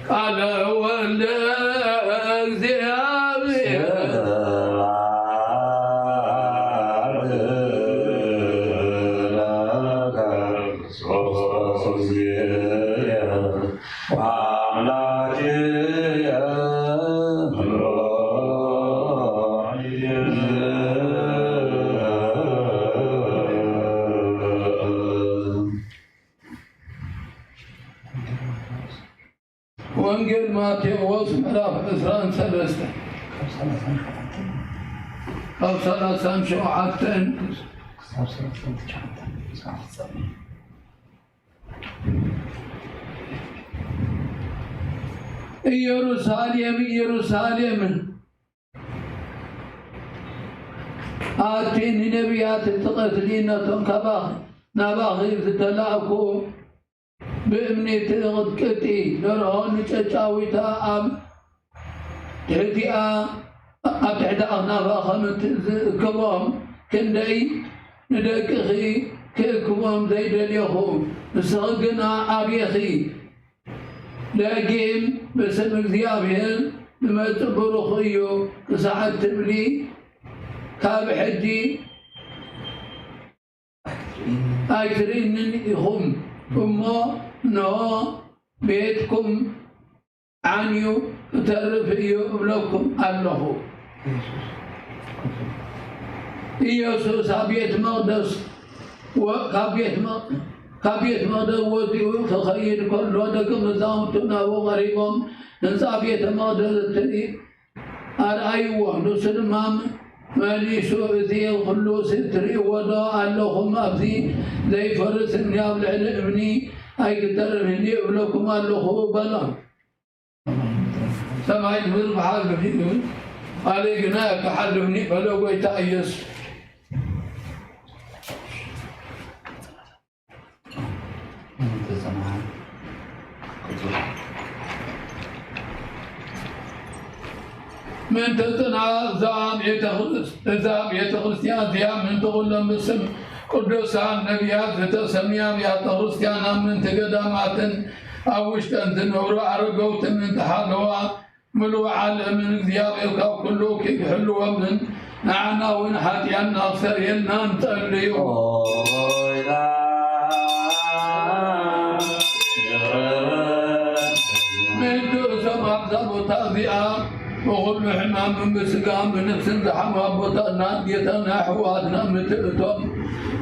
ቃለ ወልደ እግዚኣብሔር። ወንጌል ማቴዎስ ምዕራፍ ዕስራን ሰለስተን ካብ ሰላሳን ሸውዓተን ኢየሩሳሌም፣ ኢየሩሳሌም፣ ኣቲ ንነቢያት ትቐትሊ፣ ነቶም ካባኺ ናባኺ ዝተላእኩ ብእምኒ ትቕጥቅጢ፣ ደርሆ ንጨጫዊታ ኣብ ትሕቲኣ፣ ኣብ ትሕቲ ኣኽናፋ ከም እትእክቦም፣ ክንደይ ንደቅኺ ክእክቦም ዘይደልየኹ፣ ንስኺ ግና ኣቤኺ፣ ደጊም ብስም እግዚኣብሔር ዝመጽእ ብሩኽ እዩ ክሳዕ እትብሊ፣ ካብ ሕጂ ኣይትርእይንን ኢኹም እሞ፣ እንሆ፣ ቤትኩም ዓንዩ ክተርፍ እዩ እብለኩም ኣለኹ። ኢየሱስ ኣብ ቤት መቕደስ ወ-፣ ካብ ቤት መ-፣ ካብ ቤት መቕደስ ወጺኡ ክኸይድ ከሎ፣ ደቂ መዛሙርቱ ናብኡ ቀሪቦም፣ ህንጻ ቤተ መቕደስ እትርኢ ኣርኣይዎ። ንሱ ድማ መሊሱ፣ "እዚ ኩሉስ ትርእይዎ ዶ ኣለኹም? ኣብዚ ዘይፈርስ እምኒ ኣብ ልዕሊ እምኒ ኣይክተርፍን እብለኩም ኣለኹ" በሎም። ሰማይ ምድሪ ክሓልፍ እዩ፣ ቃለይ ግና ክሓልፍኒ በለ ጎይታ ኢየሱስ። ምእንቲ ጽንዓ፣ እዛ ቤተ ክርስ-፣ እዛ ቤተ ክርስቲያን እዚኣ ምእንቲ ኩሎም ብስም ቅዱሳን ነቢያት ዝተሰምያ ኣብያተ ክርስቲያን ኣብ ምእንቲ ገዳማትን ኣብ ውሽጠን ዝነብሩ ኣረገውትን ምእንቲ ሓለዋ ምሉእ ዓለምን እግዚኣብሔር ካብ ኩሉ ክሕልወምን ንዓና እውን ሓጢኣትና ክሰርየልና ንጸልዩ። ምእንቲ እዞም ኣብዛ ቦታ እዚኣ ብኹሉ ሕማምን ብስጋን ብነፍስን ዝሓሙ ኣቦታትና ኣዴታትና ኣሕዋትና ምትእቶም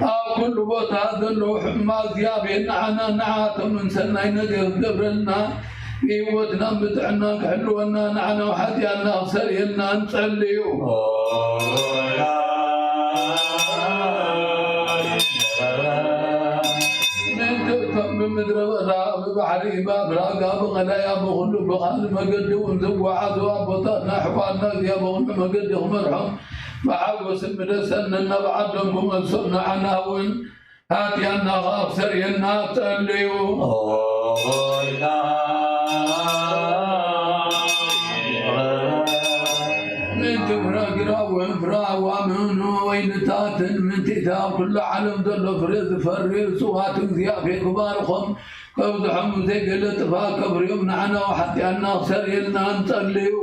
ኣብ ኩሉ ቦታ ዘለዉ ሕማም እግዚኣብሔር ንዓና ንዓኣቶምን ሰናይ ነገር ክገብረልና ብህይወትና ብጥዕና ክሕልወና ንዓና ሓጢኣትና ክሰርየልና ንጸልዩ። ምእንቲ እቶም ብምድረ በዳ ብባሕሪ ባብራጋ ብቐላይ ኣብ ኩሉ ብኻልእ መገዲ እውን ዝጓዓዙ ኣቦታትና ኣሕዋትና እግዚኣብሔር ብኹሉ መገዲ ክመርሖም ብሓጎስን ብደስታን ነናብ ዓዶም ክመልሶም ንዓና እውን ሓጢኣትና ከኣ ክሰርየልና ጸልዩ። ምእንቲ ፍረ ግራውን ፍረ ኣዋምኑ ወይንታትን ምእንቲ እቲ ኣብ ኩሉ ዓለም ዘሎ ፍረ ዝፈሪ እጽዋት እግዚኣብሔር ክባርኾም ከብዝሖም ዘይገለ ጥፋ ከብርዮም ንዓና ሓጢኣትና ክሰርየልና ንጸልዩ።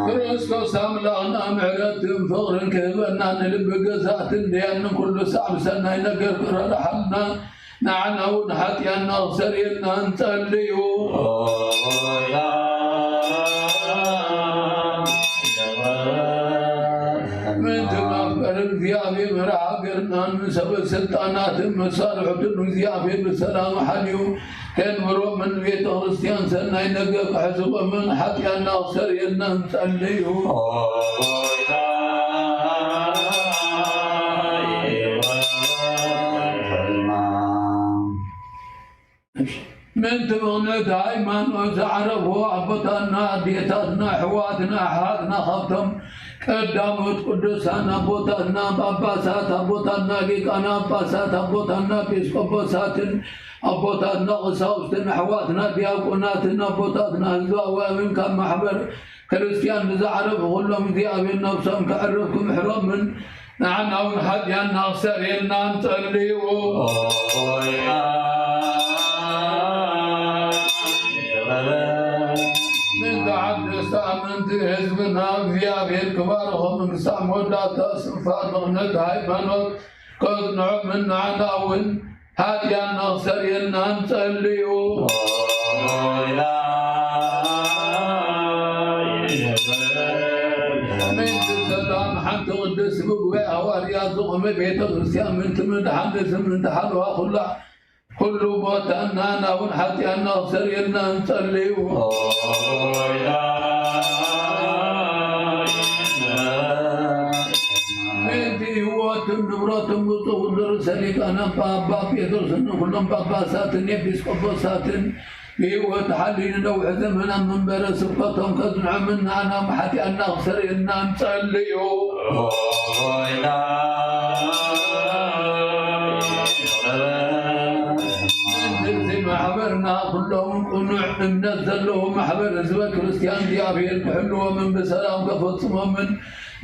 ክርስቶስ ኣምላኽና ምሕረትን ፍቕርን ክህበና ንልቢ ገዛእትን ደያንን ኩሉ ሳዕ ብሰናይ ነገር ክረድሓልና ንዓና እውን ሓጢኣትና ክሰርየልና ንጸልዩ። ምእንቲ መፍቀሪ እግዚኣብሔር መራሒ ሃገርናን ንሰበ ስልጣናትን መሳርሕቱን እግዚኣብሔር ብሰላም ሓልዩ ከንብሮምን ቤተ ክርስቲያን ሰናይ ነገር ክሕስቦምን ሓጢኣትና ክሰርየልና ንጸልዩ። ምእንቲ ምኽንያት ሃይማኖት ዝዓረፉ ኣቦታትና፣ ኣዴታትና፣ ኣሕዋትና፣ ኣሓትና ካብቶም ቀዳሞት ቅዱሳን ኣቦታትና ጳጳሳት፣ ኣቦታትና ሊቃነ ጳጳሳት፣ ኣቦታትና ኤጲስቆጶሳትን ኣቦታትና ቀሳውስትን ኣሕዋትና ዲያቆናትን ኣቦታትና ህዝባውያንን ካብ ማሕበር ክርስቲያን ንዝዓረፉ ኩሎም እግዚኣብሔር ነብሶም ከዕርፍ ክምሕሮምን ንዓና እውን ሓጢኣትና ክሰርየልና ንጸልዩ። ምእንቲ ሓደስቲ ኣመንቲ ህዝብና እግዚኣብሔር ክባርኾምን ክሳዕ መወዳእታ ስንፋት ምኽነት ሃይማኖት ከጽንዖምን ንዓና እውን ሓጢኣትና ክሰርየልና ንጸልዩ። ምእንቲ ሰላም ሓንቲ ቅድስቲ ብጉባኤ ሃዋርያት ዝኾነ ቤተ ክርስቲያን ምእንቲ ምድሓን ህዝቢ ምእንቲ ሓለዋ ኩላ ኩሉ ቦታ ንዓና እውን ሓጢኣትና ክሰርየልና ንጸልዩ። ምእንቲ ህይወትን ንብረትን ብፁዕ ወልደ ርእሰ ሊቃነ ጳጳ ጴጥሮስን ንኩሎም ጳጳሳትን ኤጲስቆጶሳትን ብህይወት ሓልዩ ንነዊሕ ዘመን ኣብ መንበረ ስብከቶም ከጽንዖምን ንዓና ሓጢኣትና ክሰርየልና ንጸልዩ። ምእንቲ እዚ ማሕበርና ኩሎም ቅኑዕ እምነት ዘለዎ ማሕበር ህዝበ ክርስቲያን እግዚኣብሔር ክሕልዎምን ብሰላም ከፈጽሞምን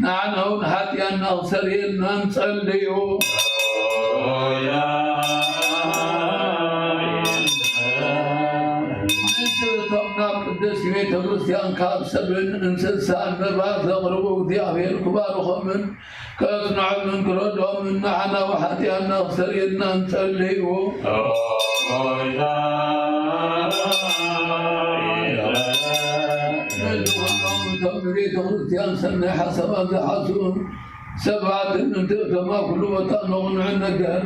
ንዓና እውን ሓጢኣትና ክሰርየልና ንጸልዩ። ምእንቲ እቶም ናብ ቅድስቲ ቤተ ክርስቲያን ካብ ሰብን እንስሳን መባ ዘቕርቡ እግዚኣብሔር ክባርኾምን ከጽንዖምን ክረድኦምን ንዓና እውን ሓጢኣትና ክሰርየልና ንጸልዩ። ምእንቲ ኩሎም እቶም ንቤተ ክርስቲያን ሰናይ ሓሳባት ዝሓስቡ ሰባትን ምእንቲ እቶም ኣብ ኩሉ ቦታ ንቕኑዕ ነገር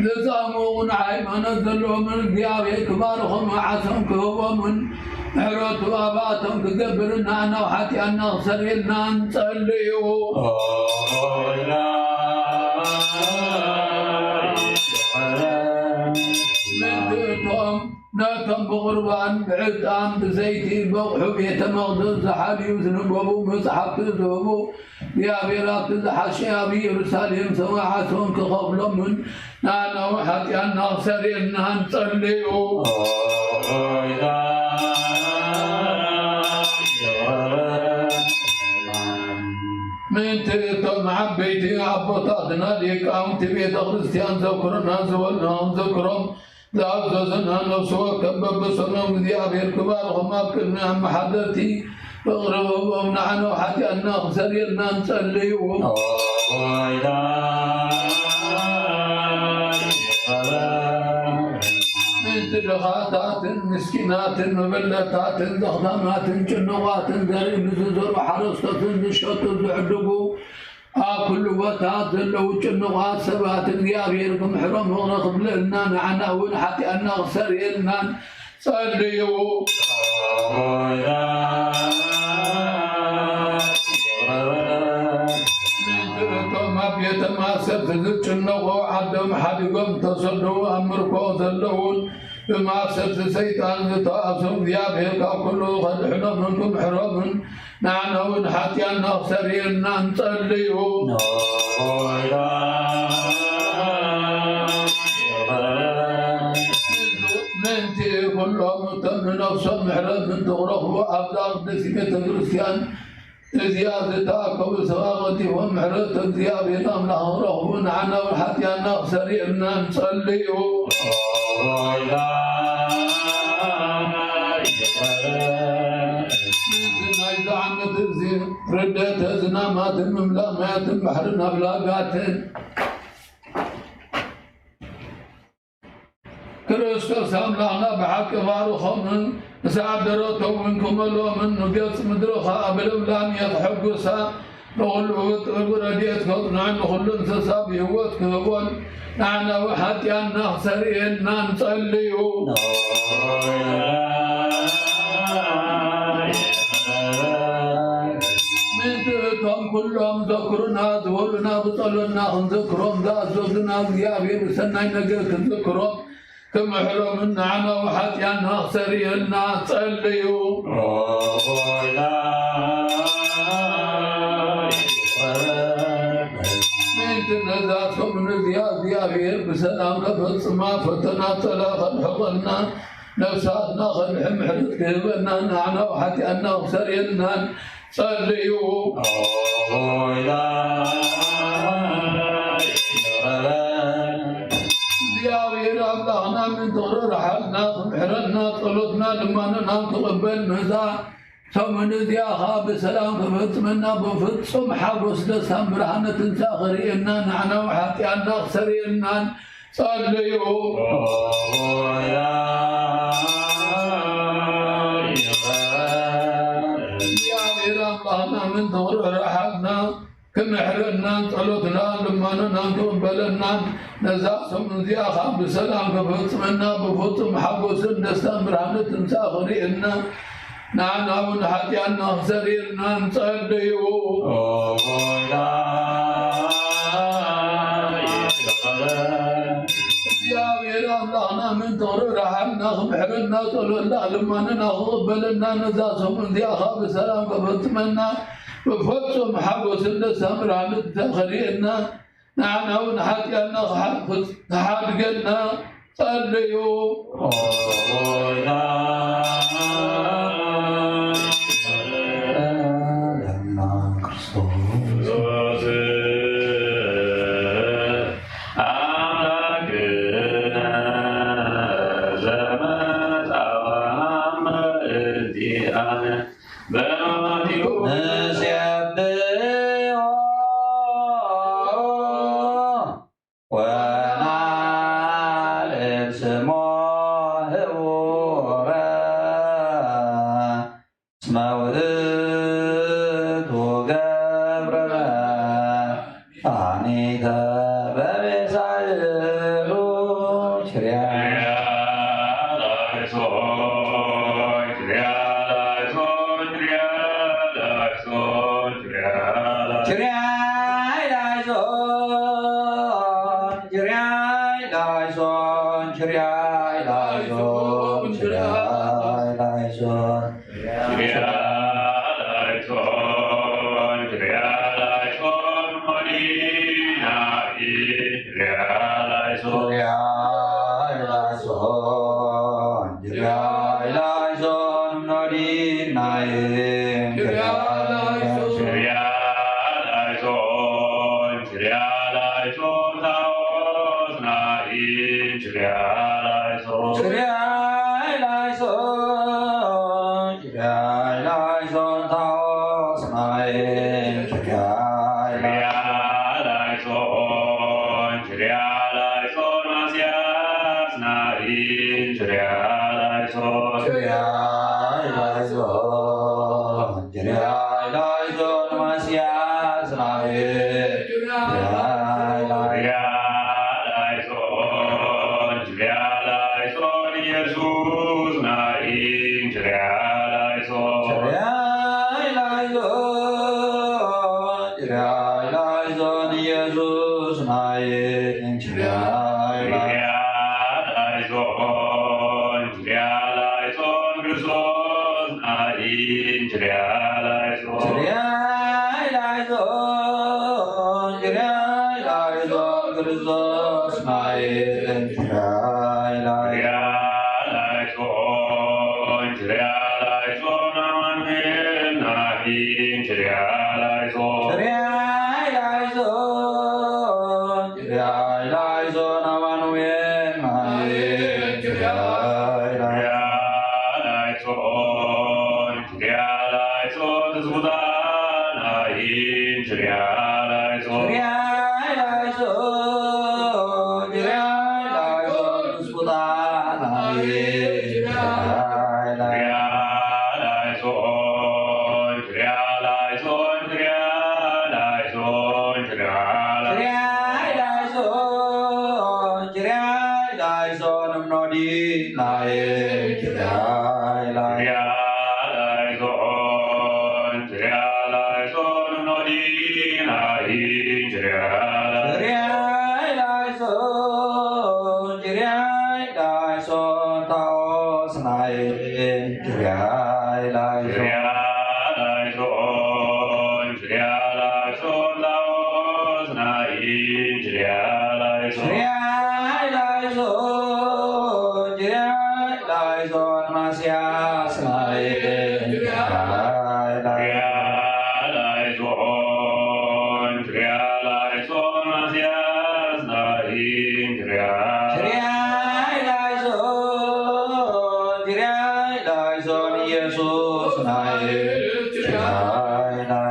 ዝጻምኡ ቅኑዕ ሃይማኖት ዘለዎምን እግዚኣብሔር ክባርኾም መዓሶም ክህቦምን ምሕረቱ ኣብኣቶም ክገብርን ንዓና ሓጢኣትና ክሰርየልና ንጸልዩ። ምእንቲ እቶም ነቶም ብቑርባን ብዕጣን ብዘይቲ በቑሑ ቤተ መቕደስ ዝሓልዩ ዝንበቡ መጽሓፍቲ ዝህቡ እግዚኣብሔር ኣብቲ ዝሓሸ ኣብ ኢየሩሳሌም ሰማይ ዓሶም ክኸፍሎምን ንዓና እውን ሓጢኣትና ክሰርየልና ንጸልዩ። ምእንቲ እቶም ዓበይቲ ኣቦታትና ሊቃውንቲ ቤተ ክርስቲያን ዘክሩና ዝበልና ክንዝክሮም ዝኣዘዙና ነፍሲ ወከፍ በብስኖም እግዚኣብሔር ክባርኾም ኣብ ቅድሚ ኣመሓደርቲ ፍቕሪ ውህቦም ንዓና ሓጢኣትና ክሰርየልና ንጸልዩ። ምእንቲ ድኻታትን ምስኪናትን መበለታትን ዘኽታማትን ጭኑቓትን ዘርኢ ንዝዘሩ ሓረስቶትን ዝሸጡ ዝዕድጉ ኣብ ኩሉ ቦታ ዘለዉ ጭኑቓት ሰባት እግዚኣብሔር ክምሕሮም ይቕረ ክብለልና ንዓና እውን ሓጢኣትና ክሰርየልናን ጸልዩ። ምእንቲ እቶም ኣብ ቤተ ማእሰርቲ ዝጭነቑ ዓዶም ሓዲጎም ዝተሰደዉ ኣብ ምርኮ ዘለዉን ብማእሰርቲ ሰይጣን ዝተኣስሩ እግዚኣብሔር ካብ ኩሉ ከድሕኖምን ክምሕሮምን ንዓና እውን ሓጢኣትና ክሰርየልና ንጸልዩ። ምእንቲ ኩሎም እቶም ንነፍሶም ምሕረት ምእንቲ ክረኽቡ ኣብዛ ቅድስቲ ቤተ ክርስቲያን እዚኣ ዝተኣከቡ ሰባት ቀልጢፎም ምሕረት እግዚኣብሔር ኣምላኽ ክረኽቡ ንዓና እውን ሓጢኣትና ክሰርየልና ንጸልዩ። ምእንቲ ናይዚ ዓመት እዚ ርደተ ዝናማትን ምምላእ ማያትን ባሕርን ኣፍላጋትን ክርስቶስ ኣምላኽና ብሓቂ ባርኾምን ምስ ኣደረቶም እውን ክመልኦምን ንገጽ ምድሪ ኸኣ ብልምላሜ ከሐጉሳ ንኹሉ ብጥበብ ረድኤት ከጽንዖን ንኹሉ እንስሳ ብህይወት ክህቦን ንዓና እውን ሓጢኣትና ክሰርየልና ንጸልዩ። ምእንቲ እቶም ኩሎም ዘክሩና ዝበሉና ብጸሎትና ክንዝክሮም ዝኣዘዙና እግዚኣብሔር ብሰናይ ነገር ክንዝክሮም ክምሕሮምን ንዓና ሓጢኣትና ክሰርየልና ጸልዩ። ምእንቲ ነዛ ሰሙን እዚኣ እግዚኣብሔር ብሰላም ከፈጽማ ፈተና ጸላ ከርሕቐልና ነፍሳትና ከድሕን ምሕረት ክህበና ንዓና ሓጢኣትና ክሰርየልናን ጸልዩ። እግዚኣብሔር ኣምላኽና ምእንቲ ክርርሓልና፣ ክምሕረና፣ ጸሎትና ልማኖና ክቕበል፣ ነዛ ሰሙን እዚኣ ኸኣ ብሰላም ክፈጽመና፣ ብፍጹም ሓጎስ ደስታን ብርሃነ ትንሳኤ ክርእየና፣ ንዓና ሓጢኣና ክሰርየልናን ጸልዩ። እግዚኣብሔር ኣምላኽና ምእንቲ ክርርሓልና፣ ክምሕረናን ጸሎትና ልማኖናን ክቕበለናን፣ ነዛ ሰሙን እዚኣ ኸኣ ብሰላም ክፈጽመና፣ ብፍጹም ሓጎስን ደስታን ብርሃነ ትንሳኤ ክርእየና፣ ንዓና እውን ሓጢኣትና ክሰርየልና ንጸልዩ። እግዚኣብሔር ኣምላኽና ምእንቲ ክርርሓልና፣ ክምሕረና፣ ጸሎትና ልማኖና ክቕበለና፣ ነዛ ሰሙን እዚኣ ኸኣ ብሰላም ከፈጽመና፣ ብፍጹም ሓጎስን ደስታን ብርሃነ ትንሳኤ ከርእየና፣ ንዓና እውን ሓጢኣትና ክሓ-፣ ክሓድገና ጸልዩ። ኣምላክነ ዘመጻ ምእንቲኣነ በማቲኡ ንሴብሖ ወናልዕል ስሞ ህቡበ እስመ ውእቱ ገብረ መድኃኒተ በቤሳይሉ ችርያ። ችርያይ ላይሶን፣ ችርያይ ላይሶን፣ ችርያይ ላይሶን፣ ችርያይ ላይሶን።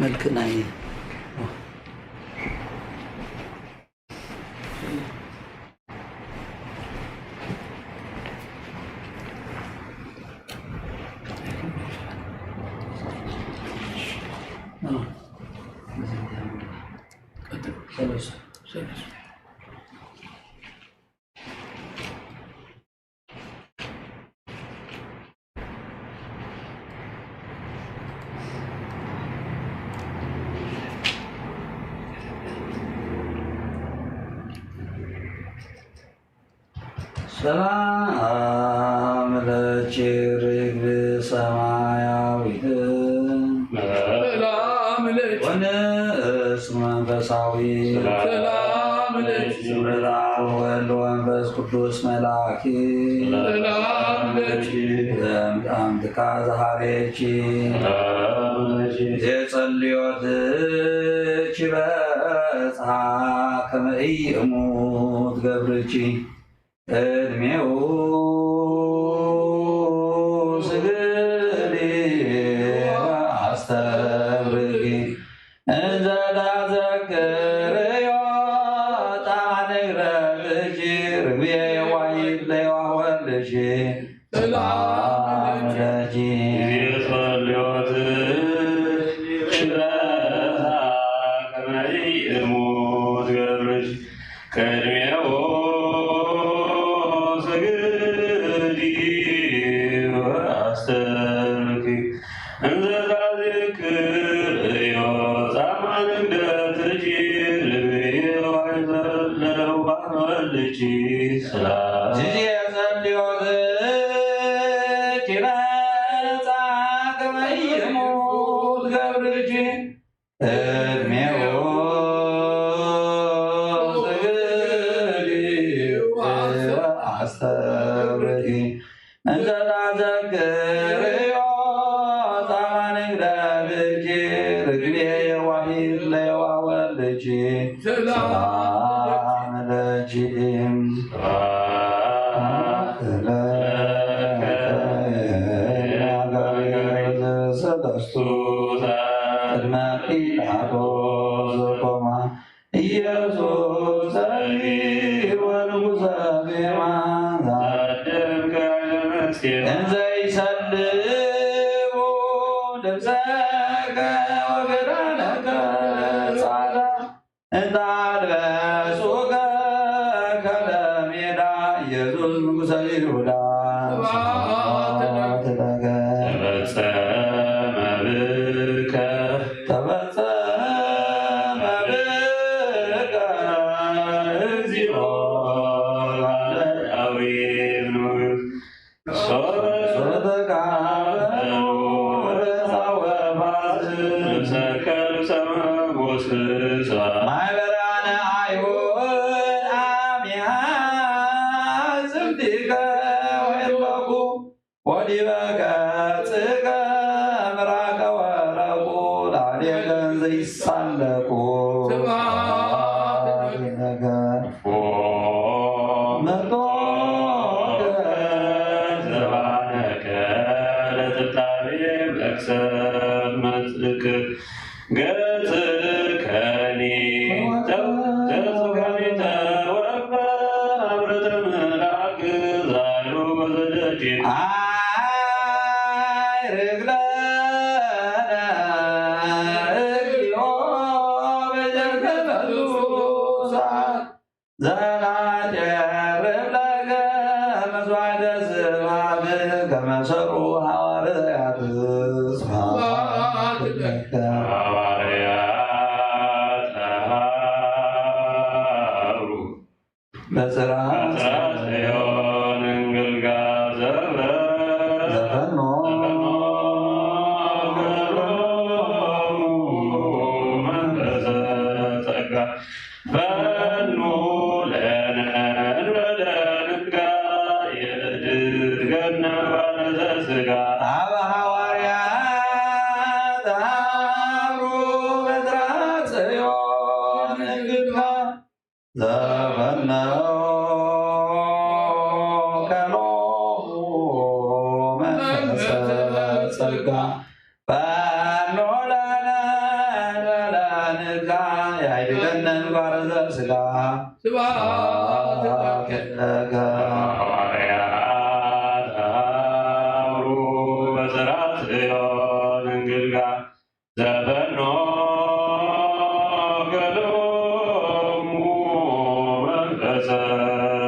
መልክዕ ናይ ሰላም ለኪ ርግብ ሰማያዊት ሰላም ለኪ ወንእስ መንፈሳዊ ሰላም ለኪ ስም ለአብ ወወልድ ወመንፈስ ቅዱስ መልአኪ ሰላም ለኪ ዘምጣምትካ ዘሃሬኪ ሰላም ለኪ የጸልዮትኪ በጽሐ ከመ ኢይእሙት ገብርኪ ቅድሜኡ ስግዲ ወአስተብርኪ እንዘ ታዘክርዮ ጣዕመ ንግረትኪ ርግብየ የዋሂት ለየዋህ ወልድኪ ሰላም ለኪ ጊዜ ጸልዮትኪ በጽሐ ከመ ኢይእሙት ገብርኪ ቅድሜኡ ስግዲ ወአስተብርኪ እንዘ ታዝክርዮ ጻማ ንግደትኪ ርግብየ ዋይ ዘለዋ ወልድኪ ሰላም ጊዜ ጸልዮትኪ በጽሐ ከመ ኢይእሙት ገብርኪ ቅድሜኡ ስግዲ ወአስተብርኪ እንዘ ታዘክርዮ ጻማ ንግደትኪ ርግብየ የዋሂት ለየዋህ ወልድኪ ሰላም ለኪ ሰላም ለኪ ሰለስቱ ቅድመ ጲላጦስ ዘቆማ ኢየሱስ ጸሊል ወንጉሰ ዜማ ዛደምከ ለመስቴ እንዘ ይሰልቡ ልብሰከ ወገዳነከ ጻዳ እንተ አልበሱከ ከለሜዳ ኢየሱስ ንጉሰ ይሁዳ ስብሐት ለከ ተፈጸመ ብከ ተፈጸመ ብከ እግዚኦ ቃለ ዳዊት ንጉስ ሶበ ተጋበው ረሳወ ባስ ልብሰከ ልብሰ ሞገስ ማህበራነ አይሁድ አሚሃ ጽምዲከ ወይበቁ ወዲበ ገጽከ ምራቀ ወረቁ ላዕሌከ ዘይሳለቁ ስብሐት ለከ መርጦከ ዘባነከ ለትታቤ መክሰብ መጽእክ ገጽከኒ ገጽከኒ ተወፈ አብረተ መልአክ ዛሉ ወዘደጅ አይ ርግለነ እግዚኦ በጀርገ ቅዱሳን ዘናጨርብ ለከ መስዋዕተ ስብሐት ከመ ሠሩ ሐዋርያት ስብሐት ለከ ሐዋርያት ተሃሩ በጽርሐ ጽዮን እንግልጋ ዘበ ዘፈኖ ዘፈኖ ገሮሙ መንፈሰ ጸጋ ፈኑ ለነ ለከ ሐዋርያት ሀብሩ በጽራት ጽዮን እንግልጋ ዘፈኖ ገሎሙ መንፈሰ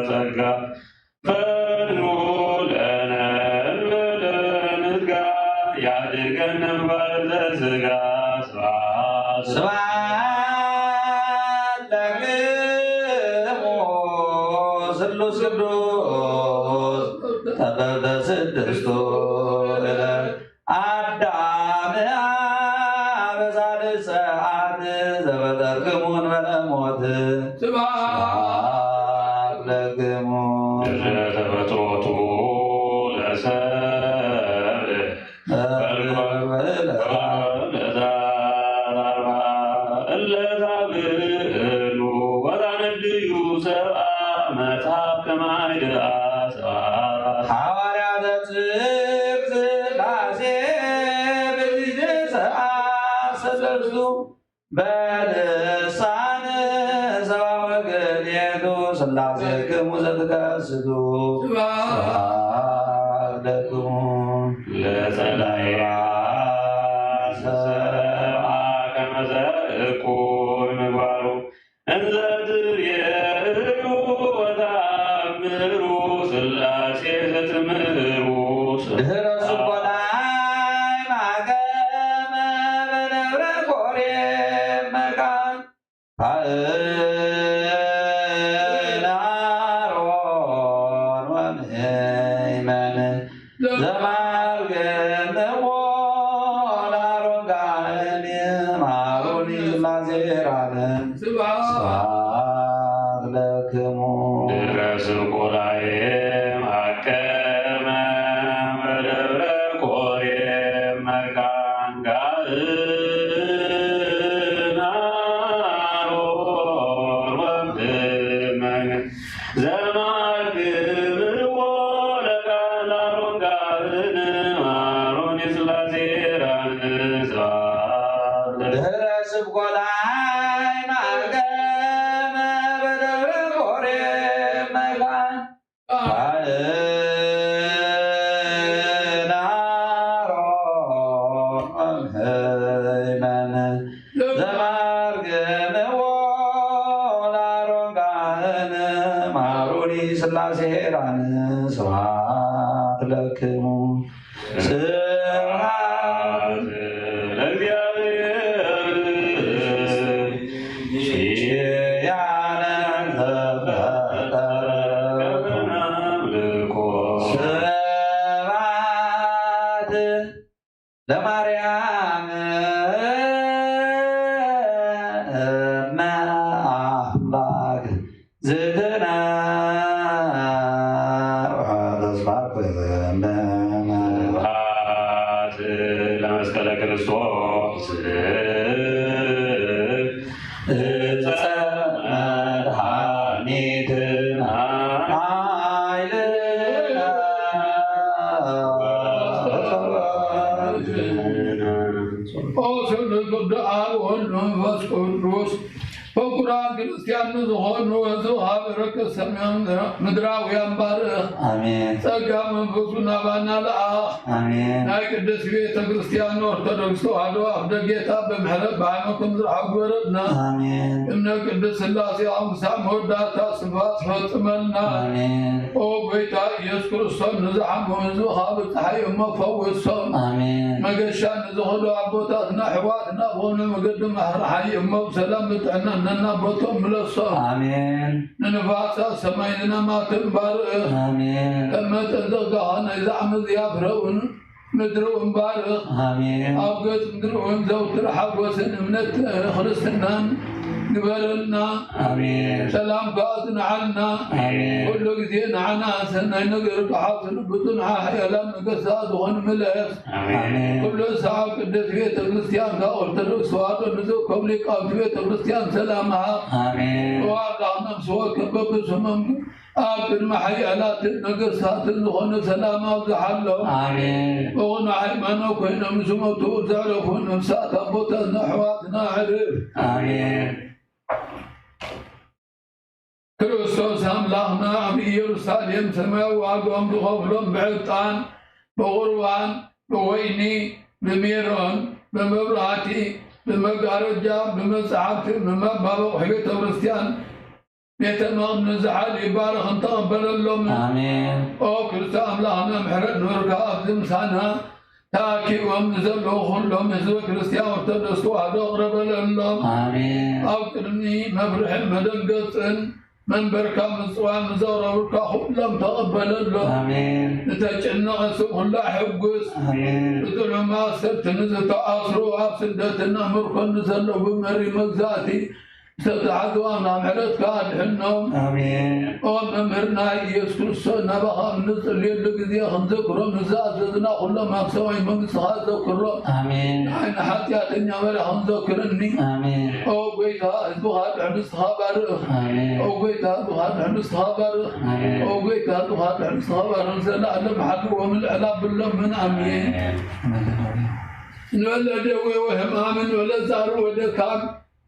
ጸጋ ፈኑ ለነ እንበለ ንትጋ ያድርገን ነባር ዘስጋ ስብሐት ስብሐት ለክሙ ስሉስ ቅዱስ ተበበ ስድስቱ ዕለት አዳም በሳልስ ሰዓት ዘፈጠርክሙ እንበለ ሞት ስብሐት ለክሙ። እለ ተፈጥሮቱ ለሰብእ በልኮ ለዛርባ እለ ታብህሉ ወታነድዩ ሰብአ መጽሐፍ ከማይ ድርአ ስብሐት ሐዋርያ ዘጽግ ስላሴ ብልጅ ሰብአ ሰለስቱ በልሳን ሰብአ ወክልኤቱ ስላሴክሙ ዘትከስቱ ስብሐት ለክሙ። ለጸላኢ ሰብአ ከመ ዘእኩይ ምግባሩ እንዘ ትርእዩ ወተአምሩ ስላሴ ዘትምህሩ ድህረ ስኮላይ ማከመ በደብረ ኮሬብ መካን ካህን አሮን ወምእመን ዘማልክምዎ ለአሮን ካህን ማሩኒ ስላሴ ራንን ስብሐት ስብሐት ለክሙ። ድረ ስንኩላዬ ማከመ በደብረ ኮሬብ መካን ካህን አሮን ወምእመን ዘማልክምዎ ለካህን አሮን ካህን አሮን የስላሴ ራን ስብሐት ለ ድህረ ስብኮላይ ማከመ በደብረ ኮሬብ መካን ካህን አሮን ወምእመን ዘማልክምዎ ለአሮን ካህን ማሩኒ ስላሴ ራን ስብሐት ለክሙ። ስብሐት ለእግዚአብሔር ያለ ተፈጠረ አምልኮ ስብሐት ለማርያም እመ አምላክ ዝትነ ተስፋ ኩልነ ስብሐት ለመስቀለ ክርስቶስ እፀ መድኃኒትና ኃይልና ኦ ስሉስ ቅዱስ አብ ወወልድ መንፈስ ቅዱስ በኩራት ክርስቲያን ንዝኾኑ ህዝብኻ በረከት ሰማያዊ ምድራውያን ባርኽ። አሜን። ጸጋ መንፈሱ ናባና ለኣኽ። ኣሜን። ናይ ቅድስት ቤተ ክርስቲያን ኦርቶዶክስ ተዋሕዶ ኣፍደጌታ ብምሕረት ብዓመኩም ዝረሓ ግበረልና። ኣሜን። እምነ ቅድስት ሥላሴ ኣሁን ክሳብ መወዳእታ ስብሐት ፈጽመልና። ኣሜን። ኦ ጎይታ ኢየሱስ ክርስቶስ ንዝሓሙ ህዝብኻ ብጽሓይ እሞ ፈውሶም። ኣሜን። መገሻ ንዝኸዱ ኣቦታትና ኣሕዋትና ዝኾኑ መገዲ ምሕራሓይ እሞ ብሰላም ብጥዕና ነናቦቶም ምለሶም። ኣሜን። ንንፋሳት ሰማይ ዝናማትን ባርእ። ኣሜን። ከም መጠን ጸጋኻ ናይዚ ዓመት ዝያፍረውን ምድሪ እውን ባርኽ። ኣሜን። ኣብ ገጽ ምድሪ እውን ዘውትር ሓጎስን እምነት ክርስትናን ግበረልና። ኣሜን። ሰላምካ ኣጽንዓልና። ኣሜን። ኩሉ ግዜ ንዓና ሰናይ ነገር ብሓብቲ ልብቱ ንዓ ሓያላን ነገስታት ዝኾኑ ምለስ። ኣሜን። ኩሉ ሰዓብ ቅድስት ቤተ ክርስቲያንካ ኦርቶዶክስ ተዋህዶ ንዝእከቡ ሊቃውንቲ ቤተ ክርስቲያን ሰላምካ ኣሜን። ተዋህዳ ነፍሲ ወከፍ በብስሞም ኣብ ቅድሚ ሓያላትን ነገስታትን ዝኾነ ሰላም ኣብዝሓሎም። ኣሜን። ብቕኑዕ ሃይማኖት ኮይኖም ዝሞቱ ዘዕረፉ ነፍሳት ኣቦታትና ኣሕዋትና ኣዕርፍ። ኣሜን። ክርስቶስ ኣምላኽና ኣብ ኢየሩሳሌም ሰማያዊ ዋጋኦም ዝኸፍሎም ብዕጣን፣ ብቑርባን፣ ብወይኒ፣ ብሜሮን፣ ብመብራህቲ፣ ብመጋረጃ፣ ብመጻሕፍቲ፣ ብመባበቑሒ ቤተ ክርስቲያን፣ ቤተ መቕደስ ዝሓል ይባረኽን ተቐበለሎም። ኣሜን። ኦ ክርስቶስ ኣምላኽና ምሕረት ንበርካ ኣብዚ ምሳና ተኣኪቦም ንዘለዉ ኩሎም ህዝበ ክርስቲያን ኦርቶዶክስ ተዋህዶ ቅረበለሎም። ኣሜን። ኣብ ቅድሚ መፍርሕን መደንገጽን መንበርካ ምጽዋን ንዘቕረቡልካ ኩሎም ተቐበለሎም። ኣሜን። ንተጨነቐ ሰብ ኩሉ ኣሕጉስ። ኣሜን። ብጥዑማት ሰብቲ ንዝተኣስሩ ኣብ ስደትን ኣብ ምርኮን ንዘለዉ መሪ መግዛእቲ ዝተታሕዙ ኣምላኽ ምሕረትካ ኣድሕኖም። ኣሜን። ኦ መምህርና ኢየሱስ ክርስቶስ ናባኻ ኣብ ንጽልየሉ ግዜ ክንዘክሮም ንዝኣዘዝና ኩሎም ኣብ ሰማይ መንግስትኻ ዘክሮም። ኣሜን። ንዓይ ንሓጢኣተኛ ባርያ ክንዘክርኒ። ኣሜን። ኦ ጎይታ ህዝብኻ ኣድሕን ንስኻ ባርኽ። ኣሜን። ኦ ጎይታ ህዝብኻ ኣድሕን ንስኻ ባርኽ። ኣሜን። ኦ ጎይታ ህዝብኻ ኣድሕን ንስኻ ባርኽ። ዘለኣለም ሓልዎም ልዕል ኣብሎም ምን ኣሜን። ኣሜን። ንበለ ደዌ ወሕማምን ወለ ዛር ወደካም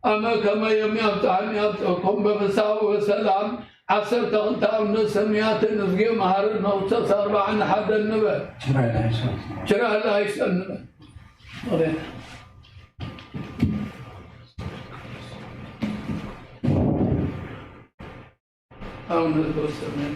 ኣመ ከመ ዮም ያብጽሐኒ ያብጽሐኩም በፍስሓ ወሰላም። ዓሰርተ ክልተ ኣብነት ሰማያትን እዝጌ መሐረነ ቁጽር ኣርብዓን ሓደን ንበል። ችራይ ላይሰን። ችራይ ላይሰን ንበል። ኣብነት በሰማይ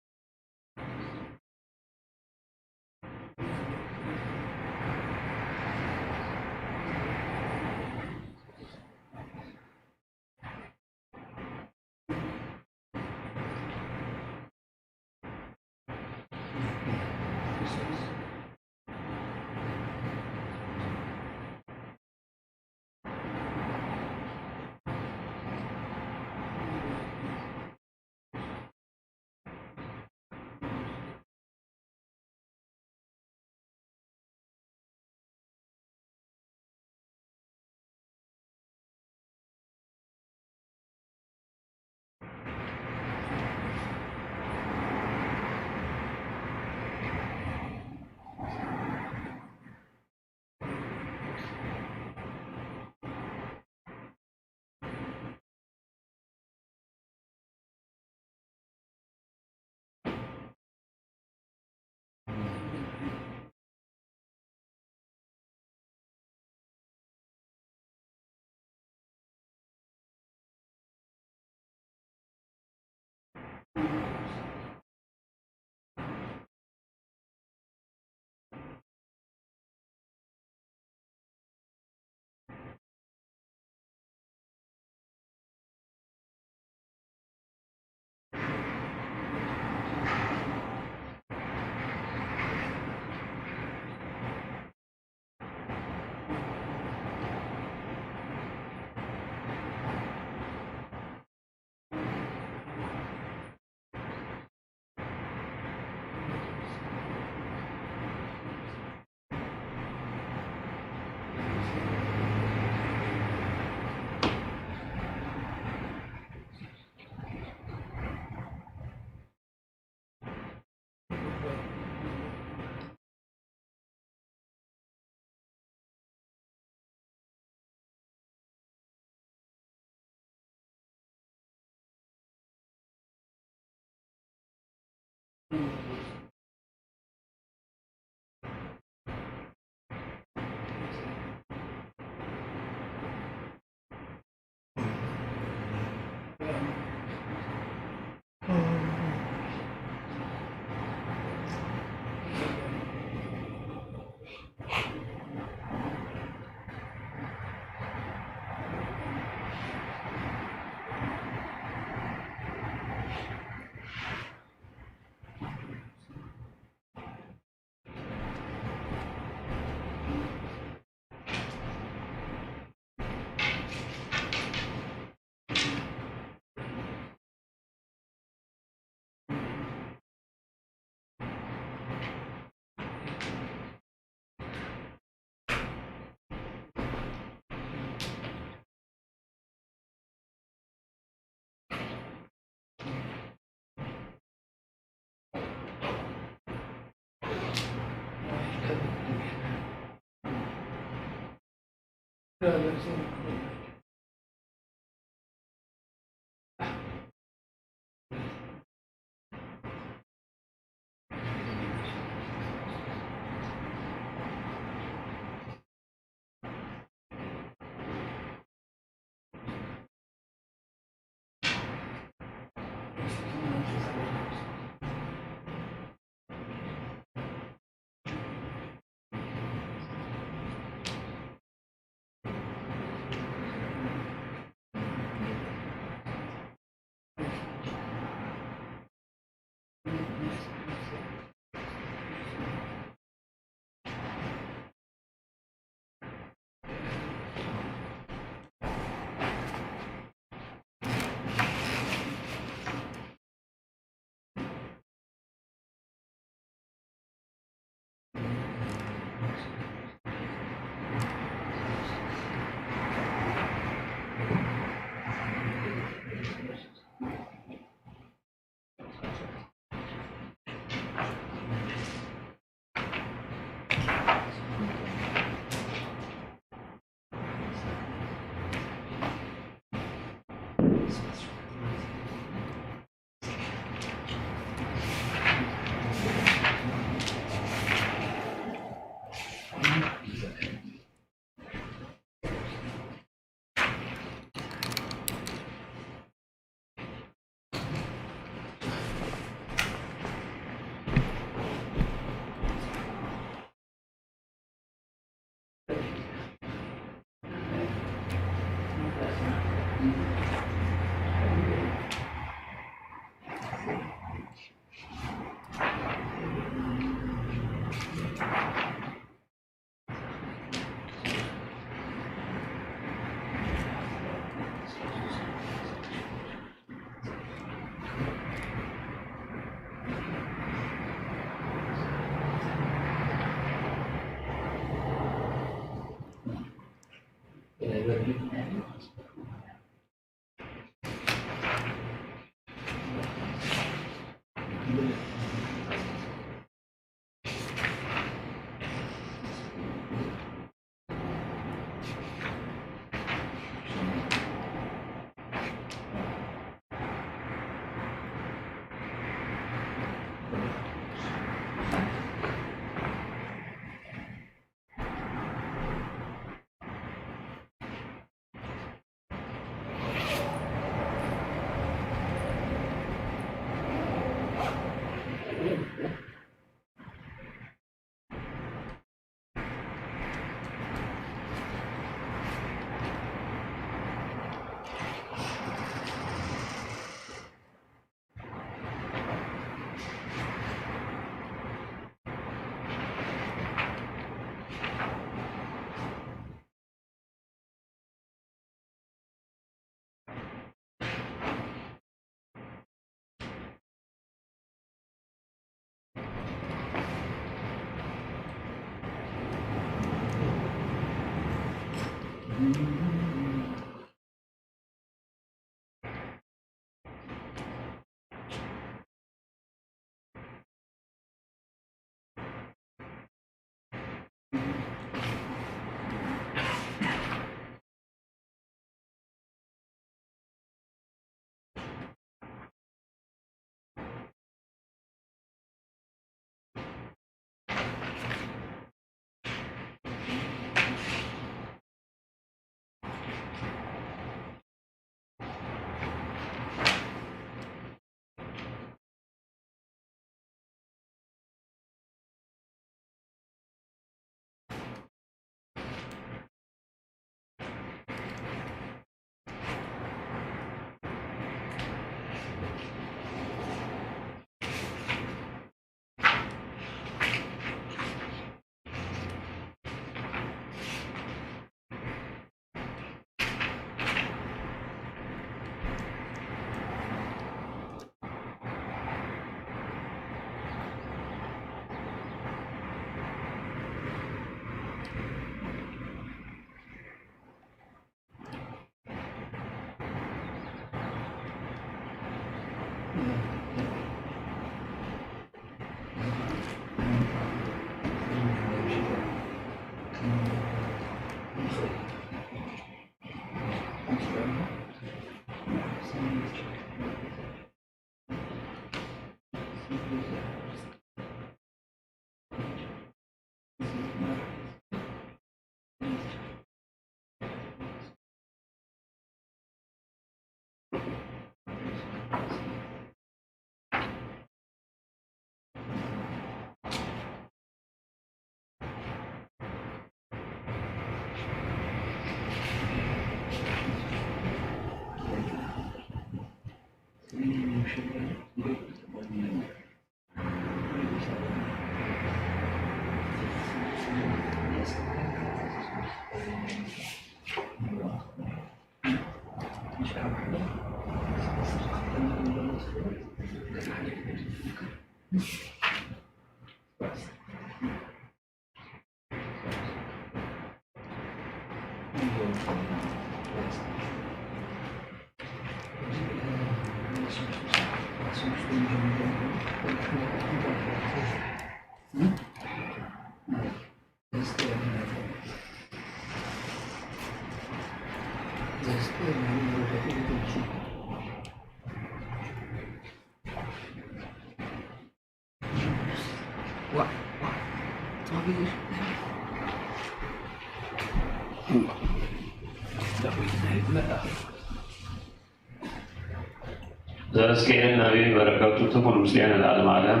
ዘእስክኤል ነቢይ በረከቱ ትኩን ምስሌነ ለዓለመ ዓለም።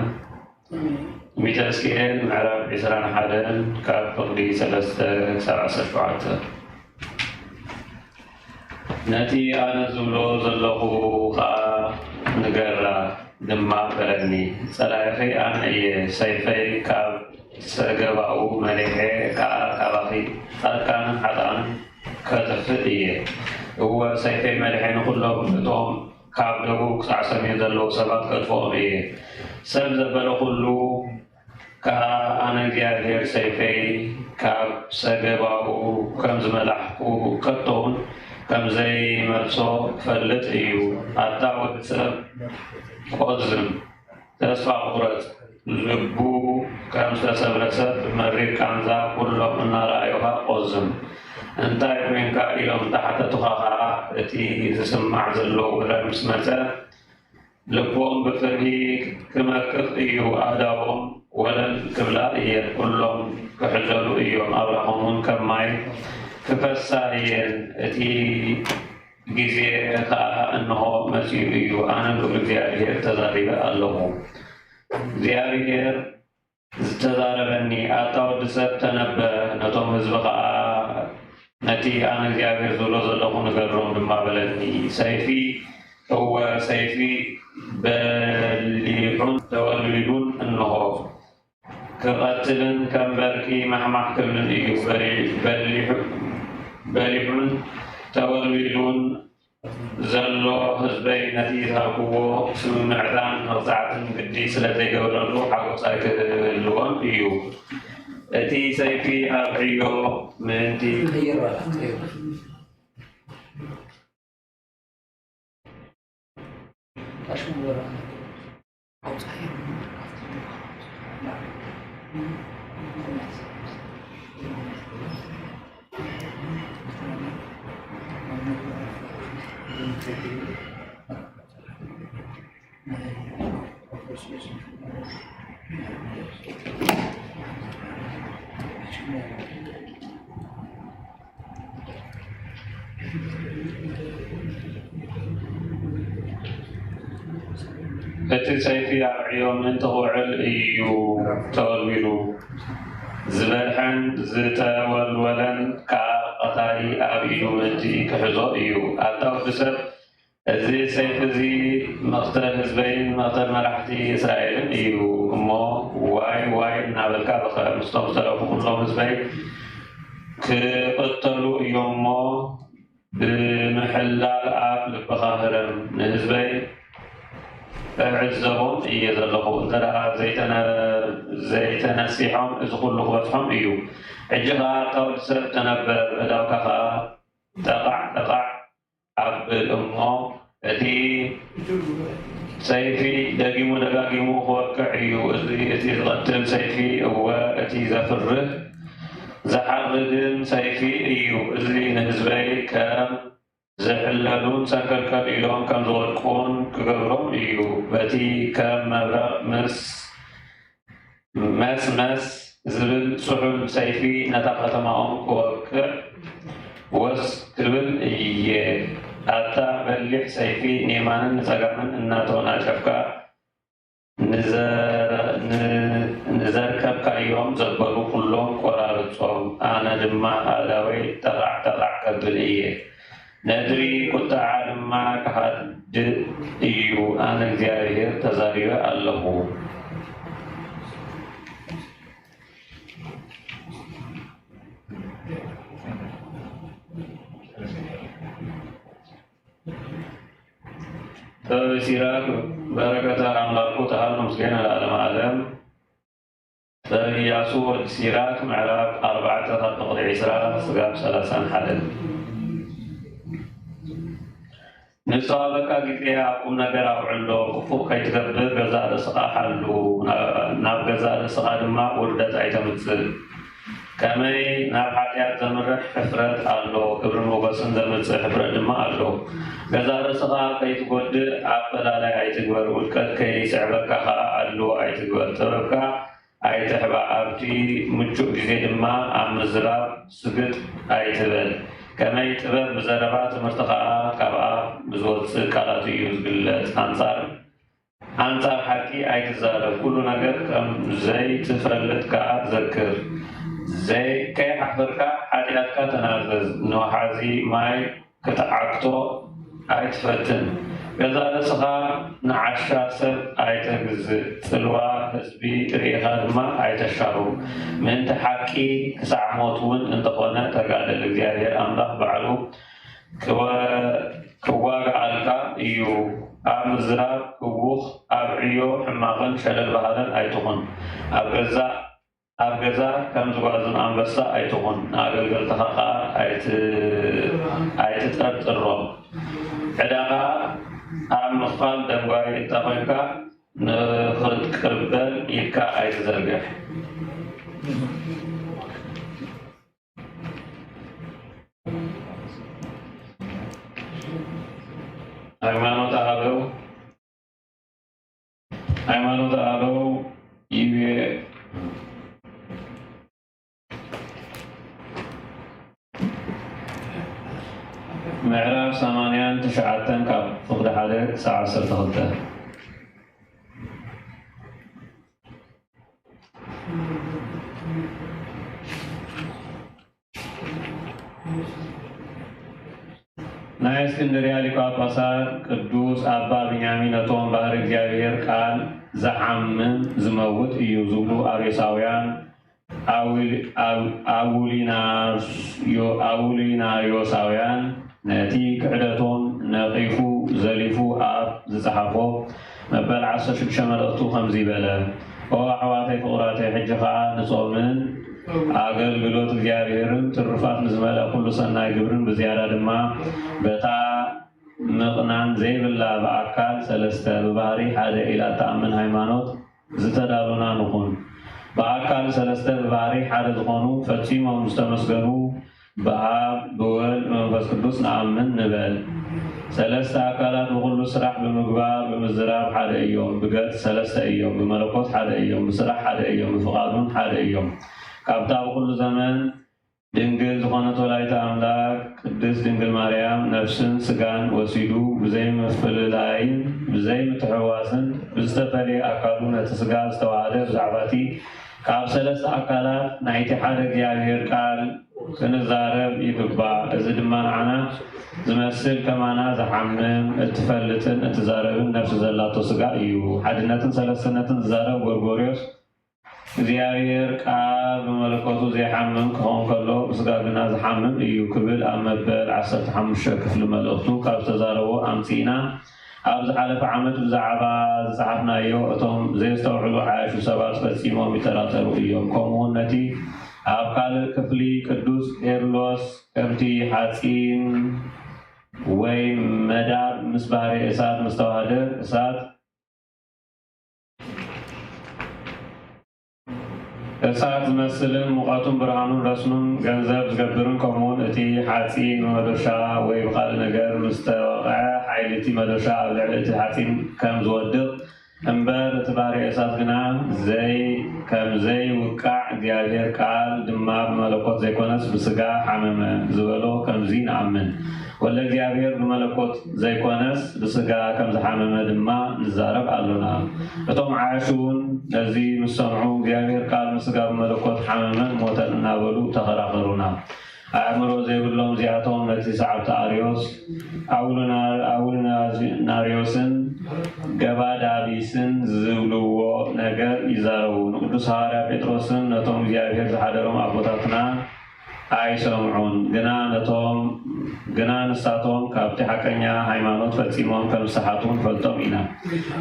ሚተ እስክኤል ምዕራፍ ዕስራን ሓደን ካብ ፍቕዲ ሰለስተ ክሳብ ዓሰርተ ሸውዓተ። ነቲ ኣነ ዝብሎ ዘለኹ ኸኣ ንገራ ድማ በለኒ። ጸላኢኺ ኣነ እየ፣ ሰይፈይ ካብ ሰገባኡ መሊሐ ከኣ ካባኺ ጻድቃንን ሓጥኣንን ከጥፍእ እየ። እወ፣ ሰይፈይ መሊሐ ንኹሎም እቶም ካብ ደቡብ ክሳዕ ሰሜን ዘለዉ ሰባት ከጥፍኦም እየ። ሰብ ዘበለ ኹሉ ከኣ ኣነ እግዚኣብሄር ሰይፈይ ካብ ሰገባኡ ከም ዝመላሕኩ ከቶውን ከም ዘይመልሶ ክፈልጥ እዩ። ኣታ ወዲ ሰብ፣ ቆዝም፣ ተስፋ ቁረጽ፣ ልቡ ከም ዝተሰብረ ሰብ መሪር ቃንዛ ኩሎም እናረኣዩኻ ቆዝም። እንታይ ኮንካ ኢሎም እንተሓተቱኻ ኸኣ እቲ ዝስማዕ ዘሎ ውረ ምስ መጸ፣ ልቦም ብፍርሂ ክመክኽ እዩ፣ ኣእዳዎም ወለል ክብላ እየን፣ ኩሎም ክሕዘሉ እዮም፣ ኣእራኾም እውን ከም ማይ ክፈሳ እየን። እቲ ግዜ ኸኣ እንሆ መጺኡ እዩ፣ ኣነ ልዑል እግዚኣብሄር ተዛሪበ ኣለኹ። እግዚኣብሄር ዝተዛረበኒ፣ ኣታ ወዲ ሰብ፣ ተነበ፣ ነቶም ህዝቢ ኸኣ ነቲ ኣነ እግዚኣብሄር ዝብሎ ዘለኹ ንገሮም ድማ በለኒ። ሰይፊ፣ እወ፣ ሰይፊ በሊሑን ተወልዊሉን እንሆ፣ ክቐትልን ከም በርቂ ማሕማሕ ክብልን እዩ። በሊ-፣ በሊሑ-፣ በሊሑን ተወልዊሉን ዘሎ ህዝበይ ነቲ ዝሃብክዎ ስምምዕታን መቕጻዕትን ግዲ ስለ ዘይገብረሉ ሓጎስ ኣይክህልዎን እዩ። እቲ ሰይፊ ኣብ ዕዮ ምእንቲ እቲ ሰይፊ ኣብ ዕዮ ምእንቲ ክውዕል እዩ ተወልዊሉ። ዝበልሐን ዝተወልወለን ከኣ ቀታሊ ኣብ ኢዱ ምእንቲ ክሕዞ እዩ። ኣታ ወዲ ሰብ፣ እዚ ሰይፊ እዚ መኽተል ህዝበይን መኽተል መራሕቲ እስራኤልን እዩ እሞ፣ ዋይ ዋይ እናበልካ ብኸ። ምስቶም ዝተረፉ ኩሎም ህዝበይ ክቕተሉ እዮም እሞ፣ ብምሕላል ኣፍ ልብኻ ህረም። ንህዝበይ እዕዘቦም እየ ዘለኹ። እንተ ደኣ ዘይተነ-፣ ዘይተነሲሖም፣ እዚ ኩሉ ክበጽሖም እዩ። ሕጂ ኸኣ፣ ኣታ ወዲ ሰብ፣ ተነበር፣ ኣእዳውካ ኸኣ ጠቓዕ ጠቓዕ ኣብል እሞ፣ እቲ ሰይፊ ደጊሙ ደጋጊሙ ክወቅዕ እዩ። እዚ፣ እቲ ዝቐትል ሰይፊ፣ እወ፣ እቲ ዘፍርህ ዝሓርድን ሰይፊ እዩ። እዚ ንህዝበይ ከም ዝሕለሉን ሰንከልከል ኢሎም ከም ዝወድቁን ክገብሮም እዩ። በቲ ከም መብረቕ ምስ መስመስ ዝብል ስሑል ሰይፊ ነታ ከተማኦም ክወቅዕ ወስ ክብል እየ። ኣታ በሊሕ ሰይፊ፣ ንየማንን ንጸጋምን እናተወናጨፍካ ንዘረ-፣ ን-፣ ንዘርከብካዮም ዘበሉ ኩሎም ቆራርጾም፣ ኣነ ድማ ኣእዳወይ ጠቓዕ ጠቓዕ ከብል እየ። ነድሪ ቁጥዓ ድማ ክሃድእ እዩ። ኣነ እግዚኣብሔር ተዛሪበ ኣለኹ። ጥበብ ሲራክ በረከተ ኣምላኩ ተሃሉ ምስጋና ለዓለመ ዓለም። ጥበብ ኢያሱ ወዲ ሲራክ ምዕራፍ ኣርባዕተ ካብ ቁጽሪ ዕስራ ስጋብ ሰላሳን ሓደን። ንዝተዋህበካ ግዜ ኣብ ቁም ነገር ኣውዕሎ፣ ክፉእ ከይትገብር ገዛእ ርእስኻ ሓሉ፣ ናብ ገዛእ ርእስኻ ድማ ውርደት ኣይተምጽእ። ከመይ ናብ ሓጢኣት ዘምርሕ ሕፍረት ኣሎ፣ ክብርን ሞገስን ዘምጽእ ሕፍረት ድማ ኣሎ። ገዛእ ርእስኻ ከይትጎድእ ኣፈላላይ ኣይትግበር፣ ውድቀት ከይስዕበካ ኸኣ ኣድልዎ ኣይትግበር። ጥበብካ ኣይትሕባእ፣ ኣብቲ ምቹእ ግዜ ድማ ኣብ ምዝራብ ስግጥ ኣይትበል። ከመይ ጥበብ ብዘረባ፣ ትምህርቲ ኸኣ ካብ ኣፍ ብዝወጽእ ቃላት እዩ ዝግለጽ። ኣንጻር ኣንጻር ሓቂ ኣይትዛረብ፣ ኩሉ ነገር ከም ዘይትፈልጥ ከኣ ዘክር። ዘይ-፣ ከይሓፈርካ ሓጢኣትካ ተናዘዝ፣ ንወሓዚ ማይ ክትዓግቶ ኣይትፈትን። ገዛእ ርእስኻ ንዓሻ ሰብ ኣይተግዝእ፣ ጽልዋ ህዝቢ ርኢኻ ድማ ኣይተሻሩ። ምእንቲ ሓቂ ክሳዕ ሞት እውን እንተኾነ ተጋደል፣ እግዚኣብሔር ኣምላኽ ባዕሉ ክወ-፣ ክዋግኣልካ እዩ። ኣብ ምዝራብ ህዉኽ፣ ኣብ ዕዮ ሕማቕን ሸለል በሃልን ኣይትኹን። ኣብ ገዛእ ኣብ ገዛ ከም ዝጓዝም ኣንበሳ ኣይትኹን፣ ንኣገልገልትኻ ኸኣ ኣይት-፣ ኣይትጠርጥሮም። ዕዳኻ ኣብ ምኽፋል ደንጓዪ እንተ ኾንካ፣ ንኽትቅበል ኢድካ ኣይትዘርግሕ። ሃይማኖተ ኣበው፣ ሃይማኖተ ኣበው ይቤ ምዕራፍ ሰማንያን ትሽዓተን ካብ ፍቕዲ ሓደ ክሳዕ ዓሰርተ ክልተ። ናይ እስክንድርያ ሊቀ ጳጳሳት ቅዱስ ኣባ ብንያሚን ነቶም ባህሪ እግዚኣብሔር ቃል ዝሓምም ዝመውት እዩ ዝብሉ ኣርዮሳውያን ኣውል-፣ ኣው-፣ ኣውሊናርዮ-፣ ኣውሊናርዮሳውያን ነቲ ክሕደቶም ነቒፉ ዘሊፉ ኣብ ዝጸሓፎ መበል ዓሰርተ ሽዱሽተ መልእኽቱ ከምዚ በለ። ኦ ኣሕዋተይ ፍቑራተይ፣ ሕጂ ኸኣ ንጾምን ኣገልግሎት እግዚኣብሔርን ትሩፋት ንዝመልአ ኩሉ ሰናይ ግብርን ብዝያዳ ድማ በታ ምቕናን ዘይብላ ብኣካል ሰለስተ ብባህሪ ሓደ ኢላ እትኣምን ሃይማኖት ዝተዳሎና ንኹን። ብኣካል ሰለስተ ብባህሪ ሓደ ዝኾኑ ፈጺሞም ዝተመስገኑ ብኣብ ብወልድ ብመንፈስ ቅዱስ ንኣምን ንበል። ሰለስተ ኣካላት ብኹሉ ስራሕ ብምግባር ብምዝራብ ሓደ እዮም። ብገጽ ሰለስተ እዮም። ብመለኮት ሓደ እዮም። ብስራሕ ሓደ እዮም። ብፍቓዱን ሓደ እዮም። ካብታ ብኹሉ ዘመን ድንግል ዝኾነት ወላዲተ ኣምላክ ቅድስት ድንግል ማርያም ነፍስን ስጋን ወሲዱ ብዘይምፍልላይን ብዘይምትሕውዋስን ብዝተፈልየ ኣካሉ ነቲ ስጋ ዝተዋሃደ ብዛዕባ እቲ ካብ ሰለስተ ኣካላት ናይቲ ሓደ እግዚኣብሔር ቃል ክንዛረብ ይግባእ። እዚ ድማ ንዓና ዝመስል ከማና ዝሓምም እትፈልጥን እትዛረብን ነፍሲ ዘላቶ ስጋ እዩ። ሓድነትን ሰለስትነትን ዝዛረብ ጎርጎርዮስ እግዚኣብሔር ቃል ብመለኮቱ ዘይሓምም ክኸውን ከሎ፣ ብስጋ ግና ዝሓምም እዩ ክብል ኣብ መበል ዓሰርተ ሓሙሽተ ክፍሊ መልእኽቱ ካብ ዝተዛረቦ ኣምጺእና፣ ኣብ ዝሓለፈ ዓመት ብዛዕባ ዝጸሓፍናዮ፣ እቶም ዘየስተውዕሉ ዓያሹ ሰባት ፈጺሞም ይጠራጠሩ እዮም። ከምኡውን ነቲ ኣብ ካልእ ክፍሊ ቅዱስ ቄርሎስ ከምቲ ሓጺን ወይ መዳብ ምስ ባህሪ እሳት ምስ ተዋህደ፣ እሳት እሳት ዝመስልን ሙቐቱን ብርሃኑን ረስኑን ገንዘብ ዝገብርን፣ ከምኡውን እቲ ሓጺን ብመዶሻ ወይ ብኻልእ ነገር ምስ ተወቕዐ፣ ሓይሊ እቲ መዶሻ ኣብ ልዕሊ እቲ ሓጺን ከም ዝወድቕ እምበር፣ እቲ ባህሪ እሳት ግና ዘይ-፣ ከም ዘይውቃዕ እግዚኣብሔር ቃል ድማ ብመለኮት ዘይኮነስ ብስጋ ሓመመ ዝበሎ ከምዚ ንኣምን። ወልደ እግዚኣብሔር ብመለኮት ዘይኮነስ ብስጋ ከም ዝሓመመ ድማ ንዛረብ ኣሎና። እቶም ዓያሹ እውን ነዚ ምስ ሰምዑ፣ እግዚኣብሔር ቃል ብስጋ ብመለኮት ሓመመን ሞተን እናበሉ ተኸራኸሩና። ኣእምሮ ዘይብሎም እዚኣቶም ነቲ ሰዓብቲ ኣርዮስ ኣውሉና-፣ ኣውሉናሪዮስን ገባዳቢስን ዝብልዎ ነገር ይዛረቡ። ንቅዱስ ሃዋርያ ጴጥሮስን ነቶም እግዚኣብሔር ዝሓደሮም ኣቦታትና ኣይሰምዑን። ግና ነቶም፣ ግና ንሳቶም ካብቲ ሓቀኛ ሃይማኖት ፈጺሞም ከም ዝሰሓቱ ንፈልጦም ኢና።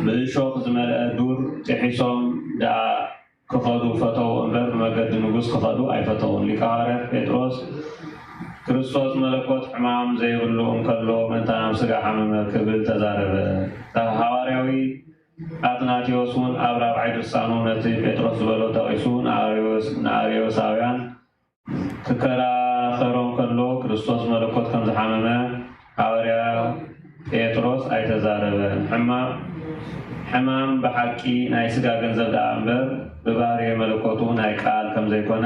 ብእሾኽ ዝመልአ ዱር ጥሒሶም ደኣ ክኸዱ ፈተዉ እምበር፣ ብመገዲ ንጉስ ክኸዱ ኣይፈተዉን። ሊቀ ሃዋርያት ጴጥሮስ፣ ክርስቶስ መለኮት ሕማም ዘይብሉ እንከሎ፣ ምእንታና ብስጋ ሓመመ ክብል ተዛረበ። ሃዋርያዊ ኣትናቴዎስ እውን ኣብ ራብዓይ ድርሳኑ ነቲ ጴጥሮስ ዝበሎ ጠቒሱ ንኣርዮስ-፣ ንኣርዮሳውያን ክከራኸሮም ከሎ፣ ክርስቶስ መለኮት ከም ዝሓመመ ሃዋርያ ጴጥሮስ ኣይተዛረበን። ሕማ-፣ ሕማም ብሓቂ ናይ ስጋ ገንዘብ ደኣ እምበር፣ ብባህርየ መለኮቱ ናይ ቃል ከም ዘይኮነ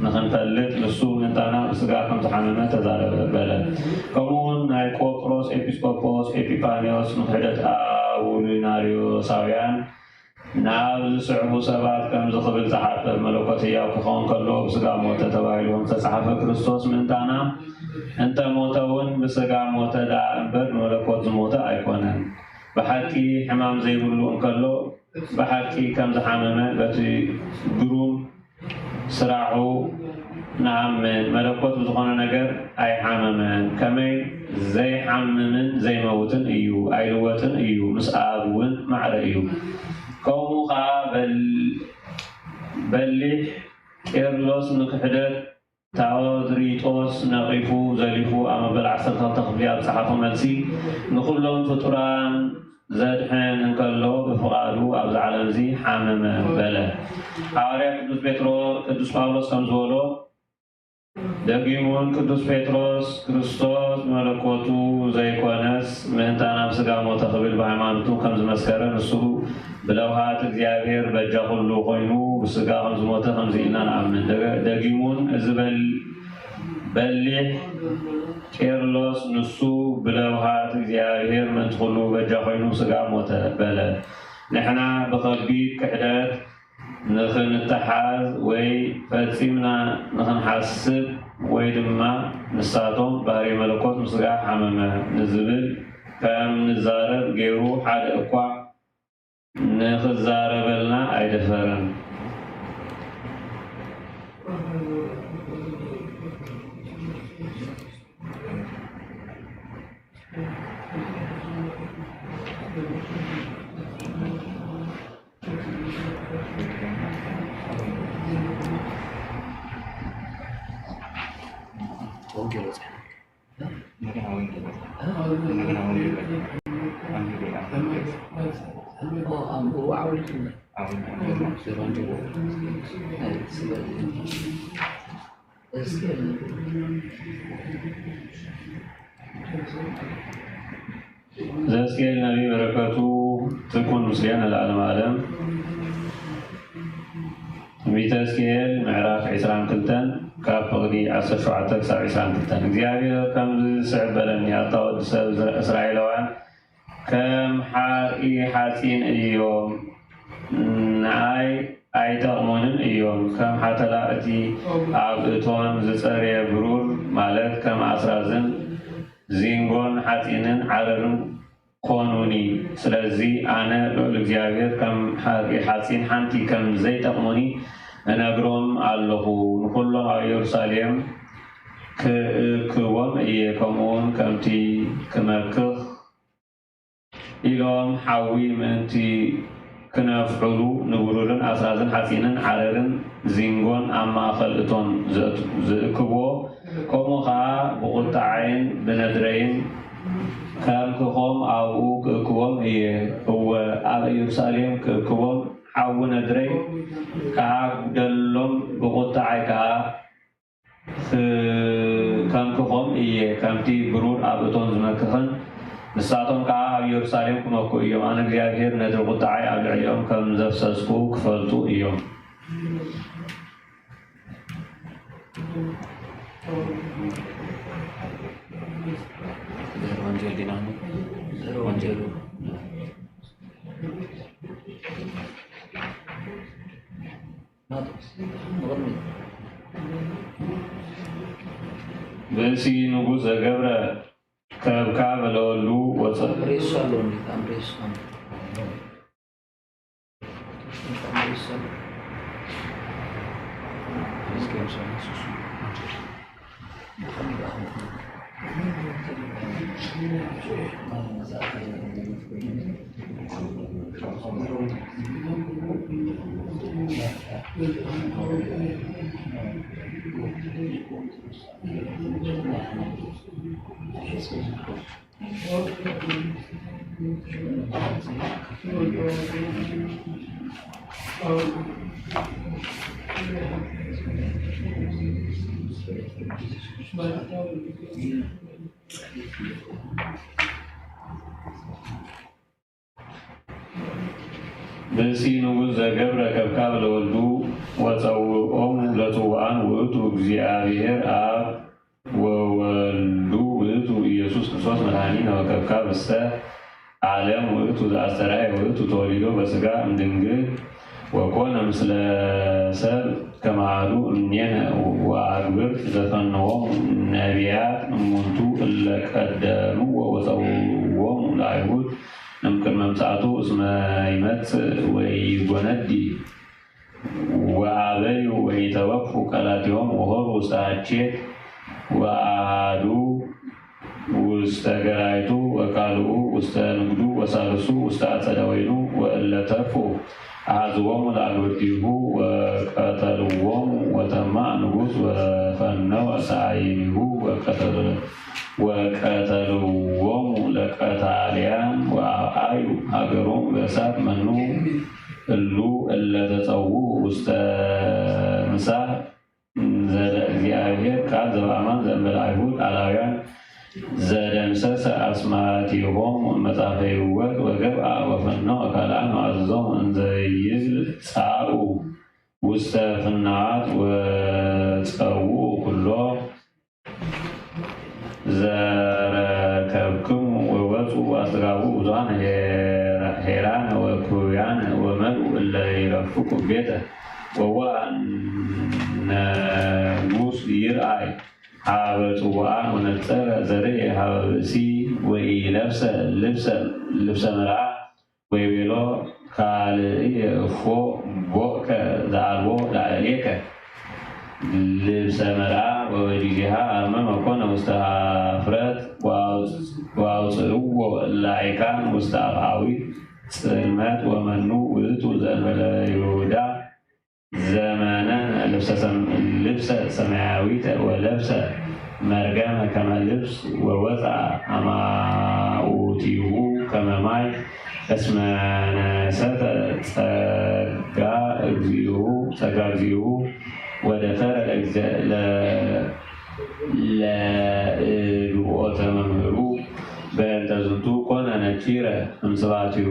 ንኽንፈልጥ፣ ንሱ ምእንታና ብስጋ ከም ዝሓመመ ተዛረበ፣ በለ። ከምኡ እውን ናይ ቆጵሮስ ኤጲስቆጶስ ኤጲፋንዮስ ንክሕደት ኣውሊናርዮሳውያን ናብ ዝስዕቡ ሰባት ከምዚ ክብል ጸሓፈ፣ መለኮት ህያው ክኸውን ከሎ ብስጋ ሞተ ተባሂሉ ከም ዝተጻሕፈ፣ ክርስቶስ ምእንታና እንተ ሞተ እውን ብስጋ ሞተ ደኣ እምበር ብመለኮት ዝሞተ ኣይኮነን። ብሓቂ ሕማም ዘይብሉ እንከሎ ብሓቂ ከም ዝሓመመ በቲ ግሩም ስራሑ ንኣምን። መለኮት ብዝኾነ ነገር ኣይሓመመን። ከመይ ዘይሓምምን ዘይመውትን እዩ፣ ኣይልወጥን እዩ፣ ምስ ኣብ እውን ማዕረ እዩ። ከምኡ ኸዓ በል-፣ በሊሕ ቄርሎስ ንክሕደት ታዎድሪጦስ ነቒፉ ዘሊፉ ኣብ መበል ዓሰርተ ክልተ ክፍሊ ኣብ ዝጸሓፎ መልሲ፣ ንኹሎም ፍጡራን ዘድሕን እንከሎ ብፍቓዱ ኣብዚ ዓለም እዚ ሓመመ በለ። ሃዋርያ ቅዱስ ጴጥሮ-፣ ቅዱስ ጳውሎስ ከም ዝበሎ፣ ደጊሙን ቅዱስ ጴጥሮስ፣ ክርስቶስ መለኮቱ ዘይኮነስ ምእንታና ብስጋ ሞተ ክብል ብሃይማኖቱ ከም ዝመስከረ፣ ንሱ ብለውሃት እግዚኣብሔር በጃ ኩሉ ኮይኑ ብስጋ ከም ዝሞተ ከምዚ ኢልና ንኣምን። ደገ-፣ ደጊሙን እዚ በል-፣ በሊሕ ቄርሎስ ንሱ ብለውሃት እግዚኣብሔር ምእንቲ ኩሉ በጃ ኮይኑ ብስጋ ሞተ በለ። ንሕና ብኸቢድ ክሕደት ንኽንተሓዝ ወይ ፈጺምና ንኽንሓስብ ወይ ድማ ንሳቶም ባህሪ መለኮት ምስጋ ሓመመ ንዝብል ከም ንዛረብ ገይሩ ሓደ እኳ ንኽዛረበልና ኣይደፈረን። ወንጌል በጽሐ። እንደገና ወንጌል በጽሐ። እንደገና ወንጌል በጽሐ። ወንጌል በጽሐ። ዘሕዝቅኤል ነቢይ በረከቱ ትኩን ምስሌነ ለዓለመ ዓለም። ትንቢተ ሕዝቅኤል ምዕራፍ ዕስራን ክልተን ካብ ፍቕዲ ዓሰርተ ሸውዓተ ክሳብ ዕስራን ክልተን። እግዚኣብሔር ከምዚ ዝስዕብ በለኒ፣ ኣታ ወዲ ሰብ፣ እስራኤላውያን ከም ሓርኢ ሓጺን እዮም፣ ንኣይ ኣይጠቕሙንን እዮም። ከም ሓተላ እቲ ኣብ እቶን ዝጸርየ ብሩር፣ ማለት ከም ኣስራዝን ዚንጎን ሓጺንን ዓረርን ኮኑኒ። ስለዚ ኣነ ልዑል እግዚኣብሔር ከም ሓፂን ሓንቲ ከም ዘይጠቕሙኒ እነግሮም ኣለኹ። ንኹሎም ኣብ ኢየሩሳሌም ክእክቦም እየ፣ ከምኡውን ከምቲ ክመክኽ ኢሎም ሓዊ ምእንቲ ክነፍሑሉ ንብሩርን ኣስራዝን ሓፂንን ዓረርን ዚንጎን ኣብ ማእኸል እቶን ዝእት-፣ ዝእክብዎ፣ ከምኡ ኸዓ ብቑጣዓይን ብነድረይን ከም ክኾም ኣብኡ ክእክቦም እየ። እወ፣ ኣብ ኢየሩሳሌም ክእክቦም፣ ሓዊ ነድረይ ክዓጉደሎም፣ ብቑጣዓይ ከኣ ክ-፣ ከም ክኾም እየ። ከምቲ ብሩር ኣብ እቶን ዝመክኽን፣ ንሳቶም ከኣ ኣብ ኢየሩሳሌም ክመክኹ እዮም። ኣነ እግዚኣብሄር ነድሪ ቁጥዓይ ኣብ ልዕሊኦም ከም ዘፍሰስኩ ክፈልጡ እዮም። ወንጌል ዲና? ወንጌል። ናቱ ንቕድሚት። ብእሲ ንጉስ ዘገብረ ከብካብ ለወልዱ ወፀ ሬሳ ኣለዎ እንዴ? በጣም ሬሳ ነው። በጣም ሬሳ ነው። ብእሲ ንጉስ ዘገብረ ከብካብ ለወልዱ ወፀውኦም ለጽውዓን ውእቱ እግዚኣብሔር ኣብ ወወልዱ ውእቱ ኢየሱስ ክርስቶስ መድኃኒነ ወከብካብ እስተ ዓለም ውእቱ ዘአስተርአየ ውእቱ ተወሊዶ በስጋ እምድንግል ወኮነ ምስለ ሰብ ከማሃዱ እምኔነ ወአግብርት ዘፈነዎም ነቢያት እሙንቱ እለ ቀደምዎ ወፀውዎሙ ለአይሁድ እምቅድመ ምጽአቱ እስመ ይመጽእ ወይጎነዲ ወአበዩ ወይተወክፉ ቃላቲሆም ወሆሩ ውስተ አቼት ወአሃዱ ውስተ ገራይቱ ወካልኡ ውስተ ንግዱ ወሳልሱ ውስተ አጸደ ወይኑ ወእለ ተርፉ አሃዝዎሙ ለአግብርቲሁ ወቀተልዎሙ ወተማ ንጉስ ወፈነወ ሰዓይሚሁ ወቀተልዎሙ ለቀታልያን ወአብአዩ ሃገሮሙ በእሳት መኑ እሉ እለ ተጸውኡ ውስተ ምሳሕ ዘለ እግዚኣብሔር ቃል ዘበአማን ዘእንበለ አይሁድ አላውያን ዘደምሰሰ አስማቲሆሙ መጽሐፈ ይወት ወገብአ ወፈነወ ካልአን ወአዘዞሙ እንዘ ይብል ጻኡ ውስተ ፍናዋት ወጸውኡ ኩሎ ዘረከብክሙ ወወፁ አስጋቡ ብዙሃን ሄራነ ወኩውያነ ወመልኡ እለ ይረፍቁ ቤተ ወወአ ነጉስ ይርአይ ሀበ ጽዋዓን ወነጸረ ዘርኢ ሀበ ብእሲ ወኢለብሰ ልብሰ ልብሰ መርዓ ወይቤሎ ካልእየ እፎ ቦእከ ዘአልቦ ላዕሌከ ልብሰ መርዓ ወበጊዜሃ አርመመ ኮነ ውስተ ሀፍረት ወአውፅእዎ ላይካን ውስተ አፍአዊ ጽልመት ወመኑ ውእቱ ዘእንበለ ይሁዳ ዘመነን ልብሰ ሰማያዊተ ወለብሰ መርገመ ከመ ልብስ ወወፅአ አማኡቲሁ ከመ ማይ እስመ ነሰተ ጸጋ እግዚኡ ጸጋ እግዚኡ ወደፈረ ለእግዝኦተ መምህሩ በእንተ ዝንቱ ኮነ ነኪረ እምስባቲሁ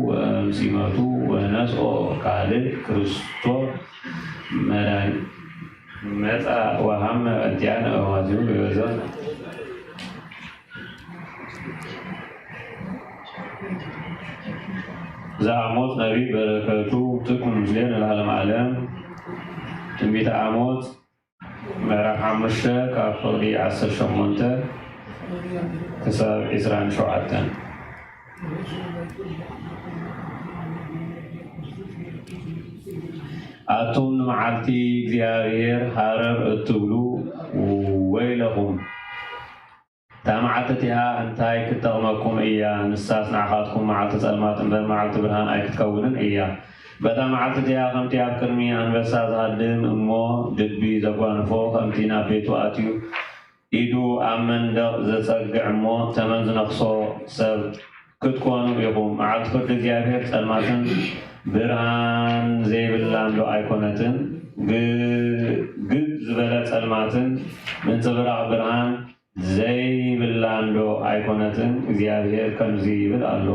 ወእምሲመቱ ወነስኦ ካልእ ክርስቶስ መድኃኒት መጻ ወሃመ በእንቲአነ ወማቲሁ ይበዘን ዘአሞጽ ነቢይ በረከቱ ትኩን ምስሌነ ለዓለመ ዓለም። ትንቢተ አሞጽ ምዕራፍ ሓሙሽተ ካብ ፍቕዲ ዓሰርተ ሸሞንተ ክሳብ ዕስራን ሸውዓተን። ኣቱም ንመዓልቲ እግዚኣብሔር ሃረር እትብሉ ወይለኹም። እታ መዓልቲ እቲኣ እንታይ ክትጠቕመኩም እያ? ንሳስ ንዓኻትኩም መዓልቲ ጸልማት እምበር መዓልቲ ብርሃን ኣይክትከውንን እያ። በታ መዓልቲ እቲኣ ከምቲ ኣብ ቅድሚ ኣንበሳ ዝሃድም እሞ ድቢ ዘጓንፎ ከምቲ ናብ ቤቱ ኣትዩ ኢዱ ኣብ መንደቕ ዘጸግዕ እሞ ተመን ዝነኽሶ ሰብ ክትኮኑ ኢኹም። መዓልቲ ፍርዲ እግዚኣብሔር ጸልማትን ብርሃን ዘይብላን ዶ ኣይኮነትን? ግብ ዝበለ ጸልማትን ምንጽብራቕ ብርሃን ዘይብላን ዶ ኣይኮነትን? እግዚኣብሔር ከምዚ ይብል ኣሎ፣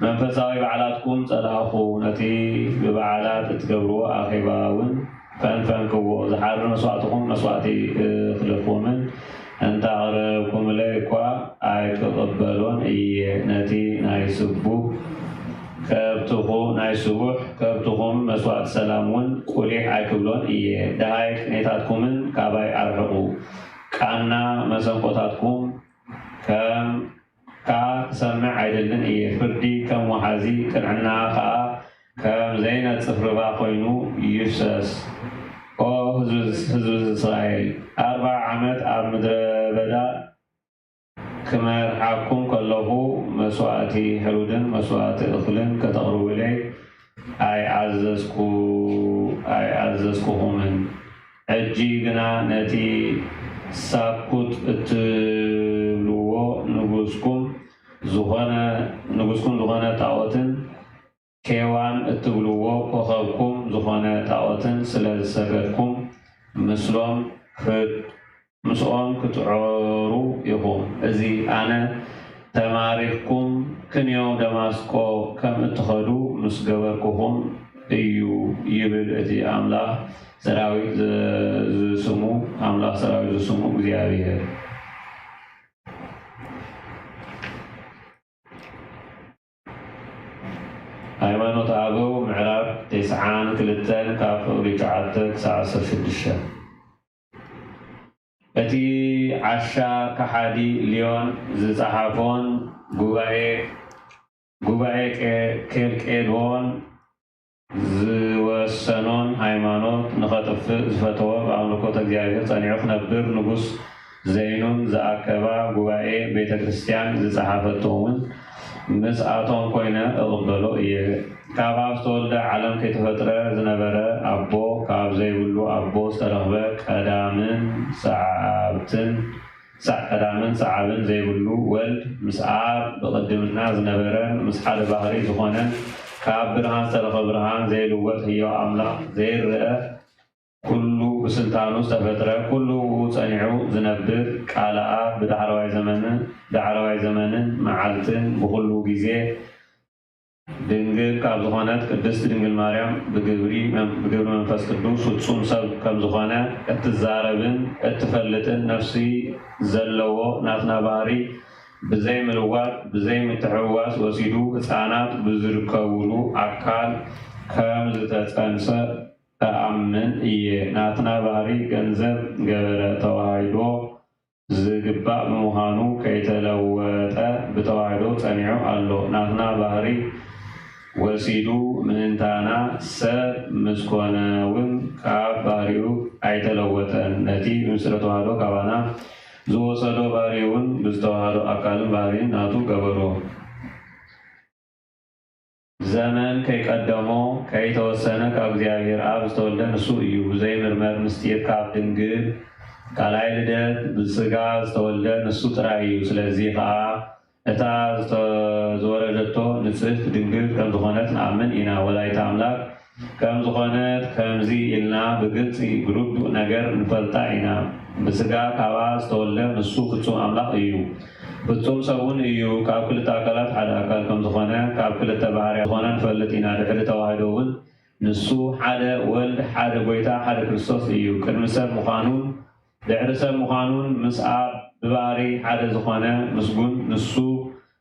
መንፈሳዊ በዓላትኩም ጸላእኹ፣ ነቲ ብበዓላት እትገብርዎ ኣኼባ እውን ፈንፈንክዎ። ዝሓሪ መስዋእትኹም መስዋእቲ እኽልኩምን እንተ ኣቕረብኩምለይ እኳ ኣይክቕበሎን እየ። ነቲ ናይ ስቡሕ ከብትኹ ናይ ስቡሕ ከብትኹም መስዋእቲ ሰላም እውን ቁሊሕ ኣይክብሎን እየ። ደሃይ ቅኔታትኩምን ካባይ ኣርሕቑ። ቃና መሰንቆታትኩም ከም ከኣ ክሰምዕ ኣይደልን እየ። ፍርዲ ከም ወሓዚ፣ ቅንዕና ከኣ ከም ዘይነጽፍ ርባ ኮይኑ ይፍሰስ። ኦ ህዝቢ፣ ህዝቢ እስራኤል፣ ኣርብዓ ዓመት ኣብ ምድረ በዳ ክመርሓኩም ከለኹ፣ መስዋእቲ ሕሩድን መስዋእቲ እኽልን ከተቕርቡለይ ኣይኣዘዝኩ-፣ ኣይኣዘዝኩኹምን። ሕጂ ግና ነቲ ሳኩት እትብልዎ ንጉስኩም ዝኾነ፣ ንጉስኩም ዝኾነ ጣዖትን ኬዋን እትብልዎ ኮኸብኩም ዝኾነ ጣዖትን ስለ ዝሰገድኩም፣ ምስሎም ክት-፣ ምስኦም ክትዖሩ ኢኹም። እዚ ኣነ ተማሪኽኩም ክንዮ ደማስቆ ከም እትኸዱ ምስ ገበርኩኹም እዩ፣ ይብል እቲ ኣምላኽ ሰራዊት ዝ-፣ ዝስሙ፣ ኣምላኽ ሰራዊት ዝስሙ እግዚኣብሔር። ሃይማኖት ኣበው ምዕራፍ ተስዓን ክልተን ካብ ፍቕዲ ትሽዓተ ክሳዕ ዓሰርተ ሽዱሽተ። እቲ ዓሻ ከሓዲ ልዮን ዝጸሓፎን ጉባኤ፣ ጉባኤ ቄ-፣ ኬልቄዶን ዝወሰኖን ሃይማኖት ንኸጥፍእ ዝፈተወ ብኣምልኮተ እግዚኣብሔር ጸኒዑ ክነብር ንጉስ ዘይኑን ዝኣከባ ጉባኤ ቤተ ክርስቲያን ዝጸሓፈቶ እውን ምስኣቶም ኮይነ እቕበሎ እየ። ካብ ኣብ ዝተወልደ ዓለም ከይተፈጥረ ዝነበረ ኣቦ፣ ካብ ዘይብሉ ኣቦ ዝተረኽበ ቀዳምን ሰዓብትን፣ ሰዕ-፣ ቀዳምን ሰዓብን ዘይብሉ ወልድ፣ ምስ ኣብ ብቕድምና ዝነበረን ምስ ሓደ ባህሪ ዝኾነን ካብ ብርሃን ዝተረኸበ ብርሃን ዘይልወጥ ህያው ኣምላኽ ዘይረኣ ኩሉ ብስልጣኑ ዝተፈጥረ፣ ኩሉ ብኡ ጸኒዑ ዝነብር፣ ቃል ኣብ ብዳሕረዋይ ዘመንን፣ ዳሕረዋይ ዘመንን መዓልትን ብኹሉ ግዜ ድንግል ካብ ዝኾነት ቅድስት ድንግል ማርያም ብግብሪ መን-፣ ብግብሪ መንፈስ ቅዱስ ፍጹም ሰብ ከም ዝኾነ እትዛረብን እትፈልጥን ነፍሲ ዘለዎ ናትና ባህሪ ብዘይ ምልዋጥ፣ ብዘይ ምትሕውዋስ ወሲዱ ህፃናት ብዝርከቡሉ ኣካል ከም ዝተጸንሰ እኣምን እየ። ናትና ባህሪ ገንዘብ ገበረ ተዋሂዶ ዝግባእ ብምዃኑ ከይተለወጠ ብተዋህዶ ጸኒዑ ኣሎ። ናትና ባህሪ ወሲዱ ምእንታና ሰብ ምስ ኮነ እውን ካብ ባህሪኡ ኣይተለወጠን። ነቲ ብምስጢረ ተዋህዶ ካባና ዝወሰዶ ባህሪ እውን ብዝተዋህዶ ኣካልን ባህሪን ናቱ ገበሮ። ዘመን ከይቀደሞ ከይተወሰነ ካብ እግዚኣብሔር ኣብ ዝተወልደ ንሱ እዩ። ብዘይምርመር ምስጢር ካብ ድንግል ካልኣይ ልደት ብስጋ ዝተወልደ ንሱ ጥራይ እዩ። ስለዚ ኸዓ እታ ዝተ-፣ ዝወለደቶ ንጽህት ድንግል ከም ዝኾነት ንኣምን ኢና። ወላዲተ ኣምላክ ከም ዝኾነት ከምዚ ኢልና ብግልጺ ብርዱእ ነገር ንፈልጣ ኢና። ብስጋ ካባ ዝተወልደ ንሱ ፍጹም ኣምላኽ እዩ፣ ፍጹም ሰብ እውን እዩ። ካብ ክልተ ኣካላት ሓደ ኣካል ከም ዝኾነ፣ ካብ ክልተ ባህርያት ዝኾነ ንፈልጥ ኢና። ድሕሪ ተዋህዶ እውን ንሱ ሓደ ወልድ፣ ሓደ ጎይታ፣ ሓደ ክርስቶስ እዩ። ቅድሚ ሰብ ምዃኑን ድሕሪ ሰብ ምዃኑን ምስ ኣብ ብባህሪ ሓደ ዝኾነ ምስጉን ንሱ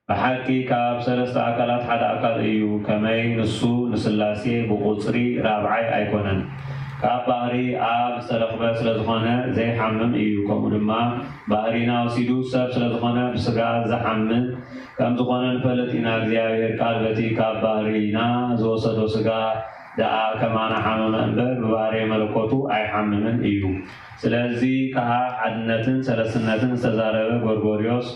ብሓቂ ካብ ሰለስተ ኣካላት ሓደ ኣካል እዩ። ከመይ ንሱ ንስላሴ ብቁጽሪ ራብዓይ ኣይኮነን። ካብ ባህሪ ኣብ ዝተረኽበ ስለ ዝኾነ ዘይሓምም እዩ። ከምኡ ድማ ባህሪና ወሲዱ ሰብ ስለ ዝኾነ ብስጋ ዝሓምም ከም ዝኾነ ንፈልጥ ኢና። እግዚኣብሔር ቃል በቲ ካብ ባህሪና ዝወሰዶ ስጋ ደኣ ከማና ሓመመ እምበር ብባህሪ መለኮቱ ኣይሓምምን እዩ። ስለዚ ከኣ ሓድነትን ሰለስትነትን ዝተዛረበ ጎርጎርዮስ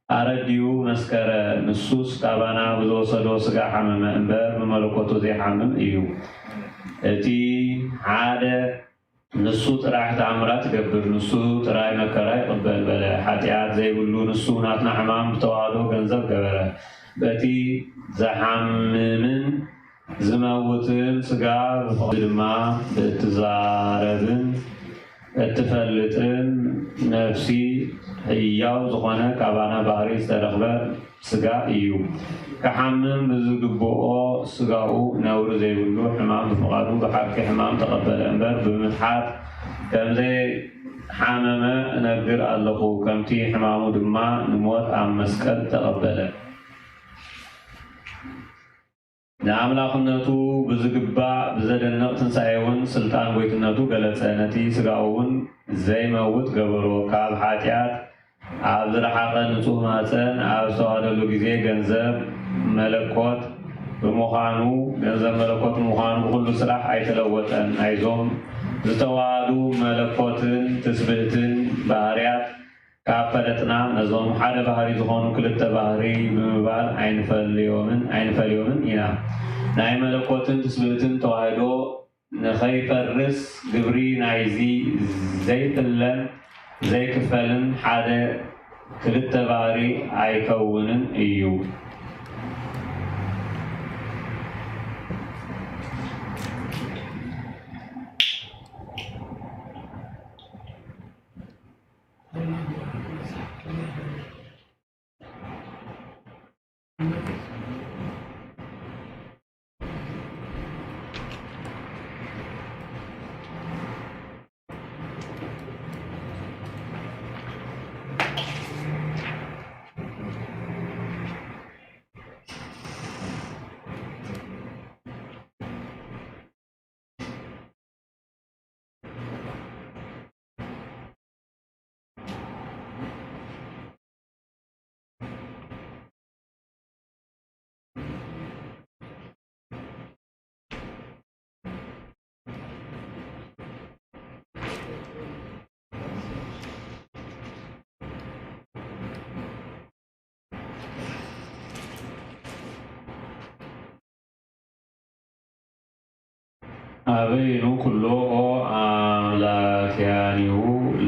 ኣረዲኡ መስከረ። ንሱስ ካባና ብዝወሰዶ ስጋ ሓመመ እምበር ብመለኮቱ ዘይሓምም እዩ። እቲ ሓደ ንሱ ጥራሕ ተኣምራት ይገብር፣ ንሱ ጥራይ መከራ ይቕበል በለ። ሓጢኣት ዘይብሉ ንሱ ናትና ሕማም ብተዋህዶ ገንዘብ ገበረ። በቲ ዝሓምምን ዝመውትን ስጋ ብፍቕሪ ድማ ብእትዛረብን እትፈልጥን ነፍሲ ህያው ዝኾነ ካባና ባህሪ ዝተረኽበ ስጋ እዩ። ክሓምም ብዝግብኦ ስጋኡ ነውሪ ዘይብሉ ሕማም ብፍቓዱ ብሓቂ ሕማም ተቐበለ እምበር ብምትሓት ከምዘይሓመመ እነግር ኣለኹ። ከምቲ ሕማሙ ድማ ንሞት ኣብ መስቀል ተቐበለ። ንኣምላኽነቱ ብዝግባእ ብዘደንቕ ትንሳኤ እውን ስልጣን ጎይትነቱ ገለጸ። ነቲ ስጋኡ እውን ዘይመውት ገበሮ። ካብ ሓጢኣት ኣብ ዝረሓቐ ንጹህ ማፀን ኣብ ዝተዋሃደሉ ግዜ ገንዘብ መለኮት ብምዃኑ፣ ገንዘብ መለኮት ብምዃኑ ብኹሉ ስራሕ ኣይተለወጠን። ናይዞም ዝተዋሃዱ መለኮትን ትስብእትን ባህርያት ካብ ፈለጥና፣ ነዞም ሓደ ባህሪ ዝኾኑ ክልተ ባህሪ ብምባል ኣይንፈልዮምን ኣይንፈልዮምን ኢና። ናይ መለኮትን ትስብእትን ተዋህዶ ንኸይፈርስ ግብሪ ናይዚ ዘይፍለን ዘይክፈልን ሓደ ክልተ ባህሪ ኣይከውንን እዩ። ኣበይኑ ኩሎ ኦ ኣምላክያኒሁ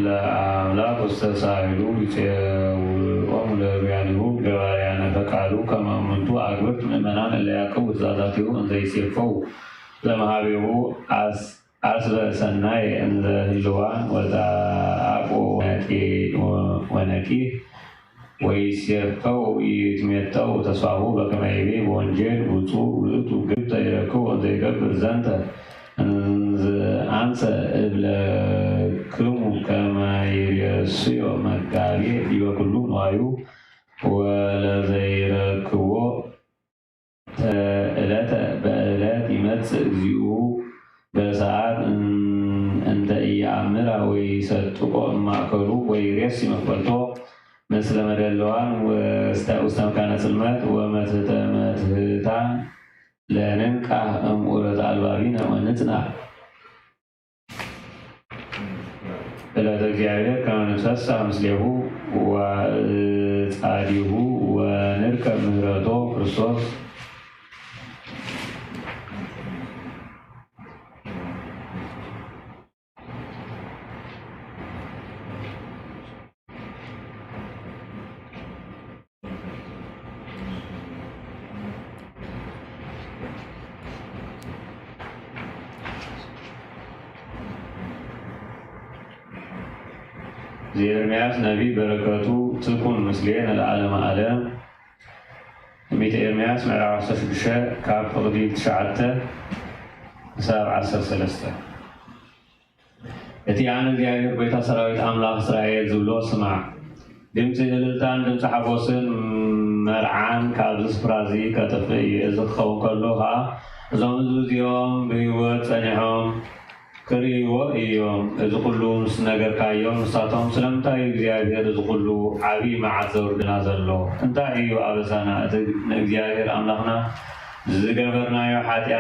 ለኣምላክ ውስተ ሳህሉ ይጼውዖሙ ለህሩያኒሁ ገባርያነ ፈቃዱ ከመ እሙንቱ ኣግብርት ምእመናን እለ ያቅቡ ትእዛዛቲሁ እንዘ ይሴፈው ለመሃቤሁ ኣስበ ሰናይ እንዘ ህልዋን ወተአቆ ወነቂህ ወይሴፈው ኢትሜተው ተስፋሁ በከመ ይቤ በወንጌል ውጹእ ውእቱ ግብተ ይረክቦ ዘይገብር ዘንተ እንዘ አንሰ እብለክሙ ከመ ይሬስዮ መጋቤ ዲበ ኩሉ ንዋዩ ወለዘይረክቦ ዕለተ በዕለት ይመጽእ እግዚኡ በሰዓት እንተ ኢየአምራ ወይሰጥቆ እማእከሉ ወይሬሲ መክፈልቶ ምስለ መደለዋን ውስተ መካነ ጽልመት ወመትህተ መትህታን ለንንቃህ እምኡረተ አልባቢነ ወንጽናዕ። ዕለተ እግዚኣብሔር ከመ ንትፈሳህ ምስሌሁ ወጻዲሁ ወንርከብ ምህረቶ ክርስቶስ። ዘኤርምያስ ነቢይ በረከቱ ትኩን ምስሌነ ለዓለመ ዓለም። ትንቢተ ኤርምያስ ምዕራፍ ዓሰርተ ሽዱሽተ ካብ ፍቕዲ ትሽዓተ ክሳብ ዓሰርተ ሰለስተ። እቲ ኣነ እግዚኣብሔር ጐይታ ሰራዊት ኣምላኽ እስራኤል ዝብሎ ስማዕ። ድምፂ እልልታን ድምፂ ሓጎስን መርዓን ካብዚ ስፍራ እዚ ከጥፍእ እዩ። እዚ ክኸውን ከሎ ኸዓ እዞም ህዝቢ እዚኦም ብህይወት ጸኒሖም ክርእይዎ እዮም። እዚ ኩሉ ምስ ነገርካዮም ንሳቶም ስለምንታይ እዩ እግዚኣብሔር እዚ ኩሉ ዓብዪ መዓት ዘውርደና ዘሎ? እንታይ እዩ ኣበሳና? እቲ ንእግዚኣብሔር ኣምላኽና ዝገበርናዮ ሓጢኣት